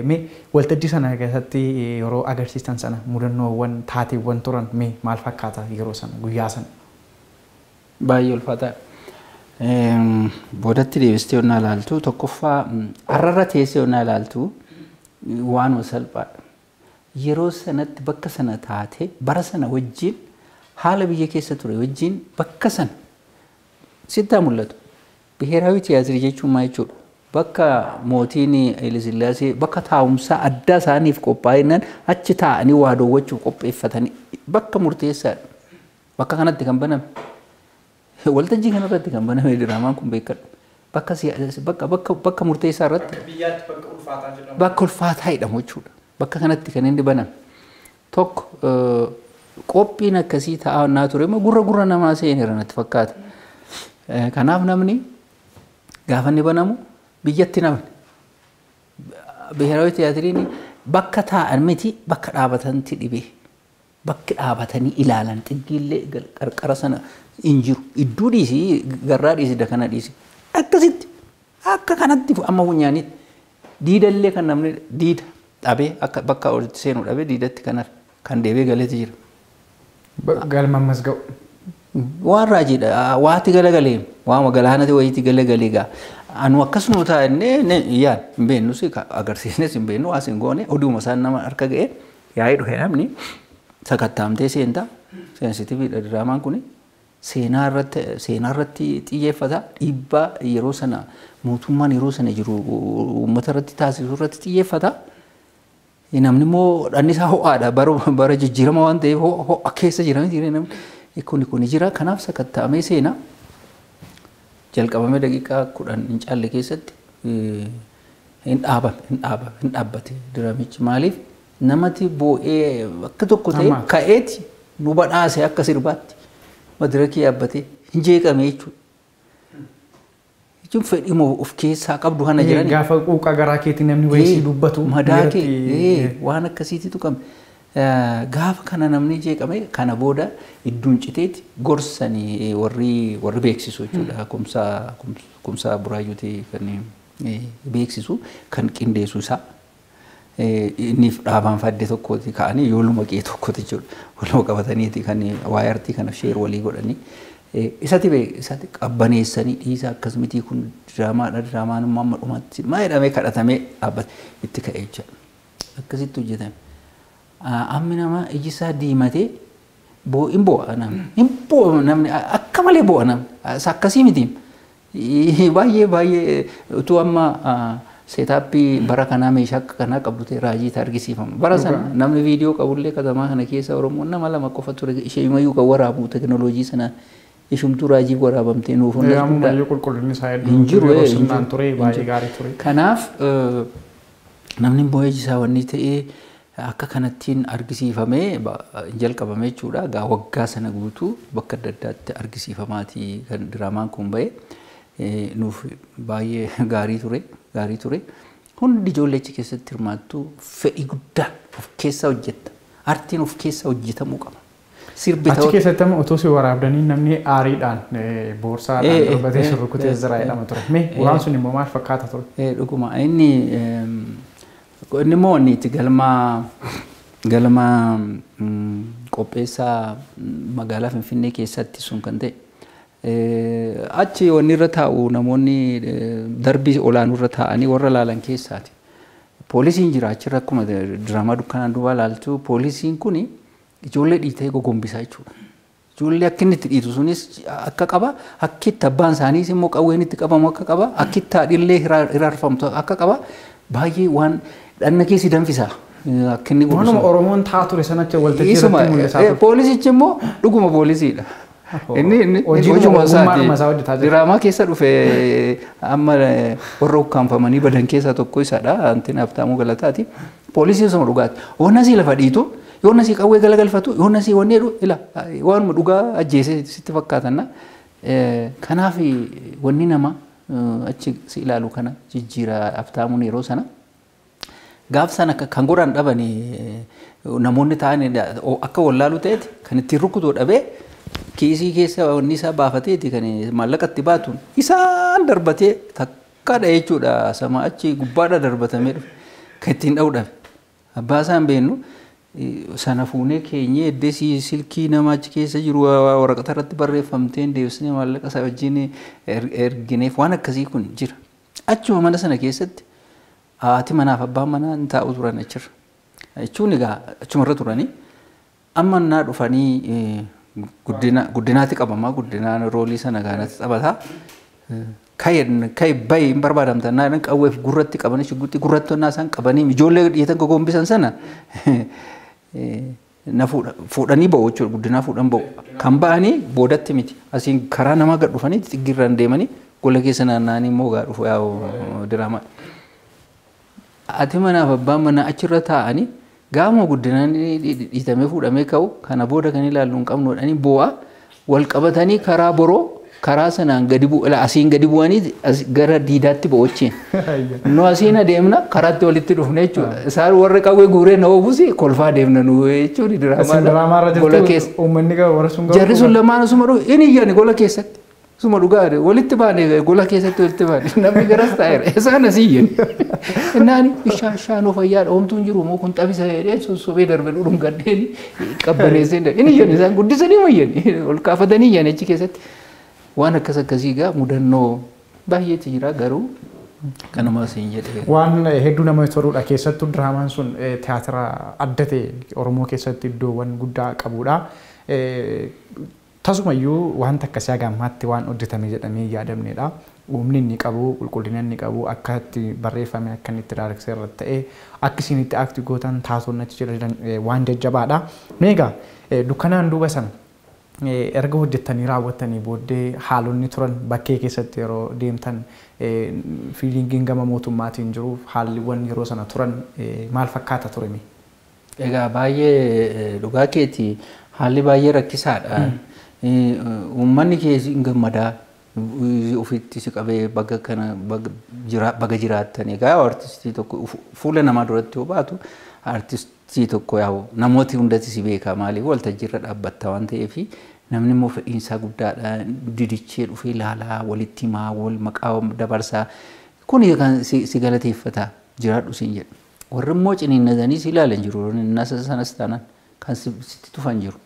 Mee waltajjii sana keessatti yeroo agarsiistan sana mudannoowwan taateewwan turan mee maal fakkaata yeroo sana guyyaa sana? Baay'ee ulfaataa. Boodatti deebistee yonnaa ilaaltu tokkoffaa har'arra teessee yonnaa ilaaltu waanuma salphaadha. Yeroo sanatti bakka sana taatee bara sana wajjin haala biyya keessa ture wajjin bakka sana sittaa mul'atu. Biheeraawii tiyaatirii jechuun maal jechuudha? Bakka mootiin Hayilasillaasee bakka taa'umsaa addaa isaaniif qophaa'inaan achi taa'anii waa daawwachuuf qopheeffatanii bakka murteessaadha. Bakka kanatti kan baname. Waltajjii kanarratti kan baname diraamaan kun beekadhu. Bakka bakka bakka murteessaa irratti biyyaatti bakka ulfaataa jedhamu. Bakka ulfaataa jedhamu jechuudha. Bakka kanatti kan inni baname. Tokko qophiin akkasii taa'aa naa ture immoo gurra gurra namaa seeneera natti fakkaata. Kanaaf namni gaafa inni banamu biyyatti namni. Biheeraawii tiyaatiriin bakka taa'an miti bakka dhaabatanti dhibee. Bakki dhaabatanii ilaalan xiggiillee qarqara sana hin jiru. Iddoo dhiisii garraa dhiisii dakana dhiisii. Akkasitti akka kanatti amma funyaanitti diidallee kan namni diida dhabee akka bakka olitti seenu dhabee diidatti kan deebee galeeti jira. Galma ammas ga'u. Waan raajiidha. Waati galagalee waama galaanati wayiitti galagalee gaa. Anu akkasuma taa'annee yaan hin beeknus agarsiisnes hin beeknu waas hin goone oduuma isaan nama harka ga'e yaa'ee dhufe namni sakattaamtee seentaa seensitiiviidha diraamaan kuni. Seenaa irratti xiyyeeffata dhiibbaa yeroo sana mootummaan yeroo sana jiru uummata irratti taasisu irratti xiyyeeffata. Namni immoo dhanni isaa ho'aadha bara jijjiirama waan ta'eef ho'a keessa jira miti namni kuni jira kanaaf sakatta'amee seenaa jalqabamee daqiiqaa 10 hin caalle keessatti Hin dhaabame, hin dhaabame, hin dhaabbate diraamichi maaliif namatti boo'ee akka tokko ta'e ka'eeti nu badhaase akka sirbaatti madirakii yaabbatee hin jeeqame jechuudha. Jechuun fedhii of keessaa qabdu kana jiran. Gaafa quuqaa garaa keetii namni wayii si dubbatu. Madaa kee waan akkasiitu qabne. Gaafa kana namni jeeqame kana booda idduun citeeti gorsanii warri beeksisu jechuudha. Kumsaa Buraayyuuti kan beeksisu kan qindeessu isaa. Inniif dhaabaan fadde tokkooti ka'anii yooluma qe'ee tokkooti jechuudha. Waluma qabataniiti kan waa'ee artii kana sheer walii godhanii. Isatti qabbaneessanii dhiisa akkasumitii kun diraamaadha diraamaan immoo amma dhumaatti maa jedhamee kadhatamee dhaabbate itti ka'ee jechuudha. Akkasitti hojjetame. Ammi nama iji isaa diimatee hin boo'a namni. Hin boo'a namni akka malee boo'a namni. Akkasii miti. Baay'ee baay'ee utuu amma seetaappii bara kanaa meeshaa akka kanaa qabdu ta'e raajiitti argisiifama. Bara sana namni viidiyoo qabullee katamaa kana keessa Oromoon nama lama qofa ture ishee imayyuu kan waraabu teknooloojii sanaan ishumtuu raajii waraabamtee nuuf hunda guddaa. Qulqullinni isaa hedduu yeroo sirnaan ture baay'ee gaarii ture. Kanaaf namni boo'ee isaa wanni ta'ee akka kanattiin argisiifamee jalqabame jechuudha. Gaa waggaa sana guutuu bakka adda addaatti argisiifamaatii kan diraamaan kun ba'e nuuf baay'ee gaarii ture gaarii ture. Hundi ijoollee achi keessatti hirmaattu fedhii guddaan of keessa hojjetta. Artiin of keessa hojjetamuu qaba. Sirbi ta'uu. Achi keessatti amma otoo si waraabdanii namni aariidhaan boorsaadhaan darbatee si rukutee jira jedhama ture. Mee waan sun immoo maal fakkaata ture? Dhuguma inni inni immoo inni itti galma qopheessaa magaalaa Finfinnee keessatti sun kan ta'e. Achi wanni irra taa'u namoonni darbii olaanuu irra taa'anii warra laalan keessaati. Poolisiin jira achirra akkuma diraamaa dukkanaan duubaa laaltu poolisiin kuni ijoollee dhiitee gogombisaa jechuudha. Ijoollee akka inni itti dhiitu sunis akka qaba, akki itti abbaan isaaniis immoo qawween itti qabamu akka qaba, akki itti haadhillee hiraarfamtu akka qaba. Baay'ee waan dhanna keessi danfisa. Akka inni godhu. Waanuma Oromoon ta'a ture sanatti waltajjii irratti mul'isaa ture. Poolisichi immoo dhuguma poolisiidha. Inni hojuma isaati. Diraamaa keessa dhufe amma warra ukkaanfamanii badan keessaa tokko isadha. Antiin Habtaamuu Galataati. Poolisiin suma dhugaati. Oonnasii lafa dhiitu, yoonnasii qawwee galagalfatu, yoonnasii wanni jedhu ila waanuma dhugaa ajjeese sitti fakkaatanna. Kanaaf wanni nama achi si ilaalu kana jijjiira Habtaamuun yeroo sana. Gaaf sana kan godhan dhabanii namoonni ta'an akka wallaalu ta'eeti kan ittiin rukutuu dhabee kiisii keessa wanni isaa baafateeti kan maallaqa itti baatuun isaan darbatee takkaadha jechuudha. Sama achi gubbaadha darbatamee dhufe kan ittiin dha'u dhabe. Abbaa isaa hin beeknu sana fuunee keenyee eddee silkii nama achi keessa jiru waraqata irratti barreeffamteen deebisnee maallaqa isaa wajjin ergineef waan akkasii kun jira. Achuma mana sana keessatti haati manaaf abbaan manaa hin taa'u turan achirra. Jechuun egaa achumarra turanii amma innaa dhufanii guddinaatti qabama guddinaan roolii sana gaanatti taphataa. Kai bayi hin barbaadamtan naa qawweef gurratti qabanii shugguxii gurratti onnaa isaan qabanii ijoollee dhiitan gogombisan sana na fuudhanii ba'u jechuudha guddinaa fuudhan ba'u. Kan ba'anii boodatti miti asiin karaa namaa gad dhufanii xixiqqirraan deemanii gola keessa naanna'anii immoo gaa dhufu yaa'u diraamaa. Ati manaaf abbaan manaa achirra taa'anii gaama guddinaan dhiitamee fuudhamee ka'u kana booda kan ilaallu hin qabnu jedhanii boo'a wal qabatanii karaa boroo karaa sanaan gadi bu'u asiin gadi bu'anii gara diidaatti ba'u achiin. Nu asiin adeemna karaatti walitti dhufne jechuudha. Isaan warra qawwee guuree na oofusi kolfaa deemna nu jechuudha diraamaadha. Gola keessa. Uummanni warra sun Jarri sun lamaan asuma dhufu inni iyyani gola keessatti. Suma dhugaa walitti baane gola keessatti walitti baane namni garas taa'eera isaan asii iyyani. Innaan ishaa ishaa nu fayyaadha homtuun jiru moo kun xabisa jedhee sossobee darbe dhudhum gaddeeni qabbaneessee inni iyyani isaan guddisanii iyyani ol kaafatanii iyyani achi keessatti. Waan akkas akkasii egaa mudannoo baay'eetu jira garuu kanuma siin jedhee. Waan hedduu nama toludha keessattuu diraamaan sun tiyaatira adda ta'e Oromoo keessatti iddoowwan guddaa qabudha. Tasumayyuu wanta akkasii haga ammaatti waan hojjetame jedhamee yaadamnedha. Humni inni qabu, qulqullina inni qabu, akka itti barreeffame, akka inni itti daayireektii irratti ta'e, akka isin itti aaktii gootan taatonni achi jiran waan jajjabaadha. Mee egaa dukkanaan duuba sana Erga hojjettanii raawwattanii booddee haalonni turan bakkee keessatti yeroo deemtan feelingiin gama mootummaatiin jiruuf haalliwwan yeroo sana turan maal fakkaata ture? Egaa baay'ee dhugaa keeti, haalli baay'ee rakkisaadha. Uummanni kee hin gammadaa, ofitti si qabee baga kana baga jiraattan. Egaa artistii tokko fuula namaa duratti yoo baatu, artistii tokko yaa'u namooti hundatti si beeka, maaliif waltajjiirra dhaabbatta waan ta'eef, namni immoo fedhiinsaa guddaadha, didichee dhufee ilaalaa, walitti himaa, wal maqaa dabarsaa, kun kan si galateeffata, jiraadhu siin jedhu. Warri immoo ciniinnatanii si ilaalan jiru, nasa sanas taanaan kan sitti tufan jiru.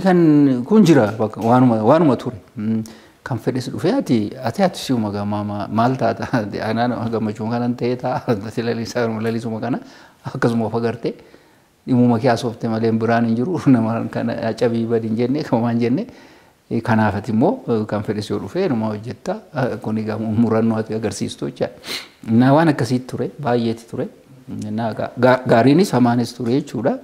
Kan kun jira, waanuma ture. Kan fedhes dhufee ati si'uma gamaa maal taata, anaan gammachuun kanan ta'ee ta'a, lalisuma kana akkasuma of agartee dhimuma kee haasofte malee biraan hin jiru, nama kana cabii badi hin jenne, kamaan jenne. Kanaaf ati immoo kan fedhes yoo dhufee numa hojjetta, kun egaa murannoo ati agarsiistu jechaadha. Naa waan akkasiitti ture, baay'eetti ture. Gaariinis hamaanis ture jechuudha.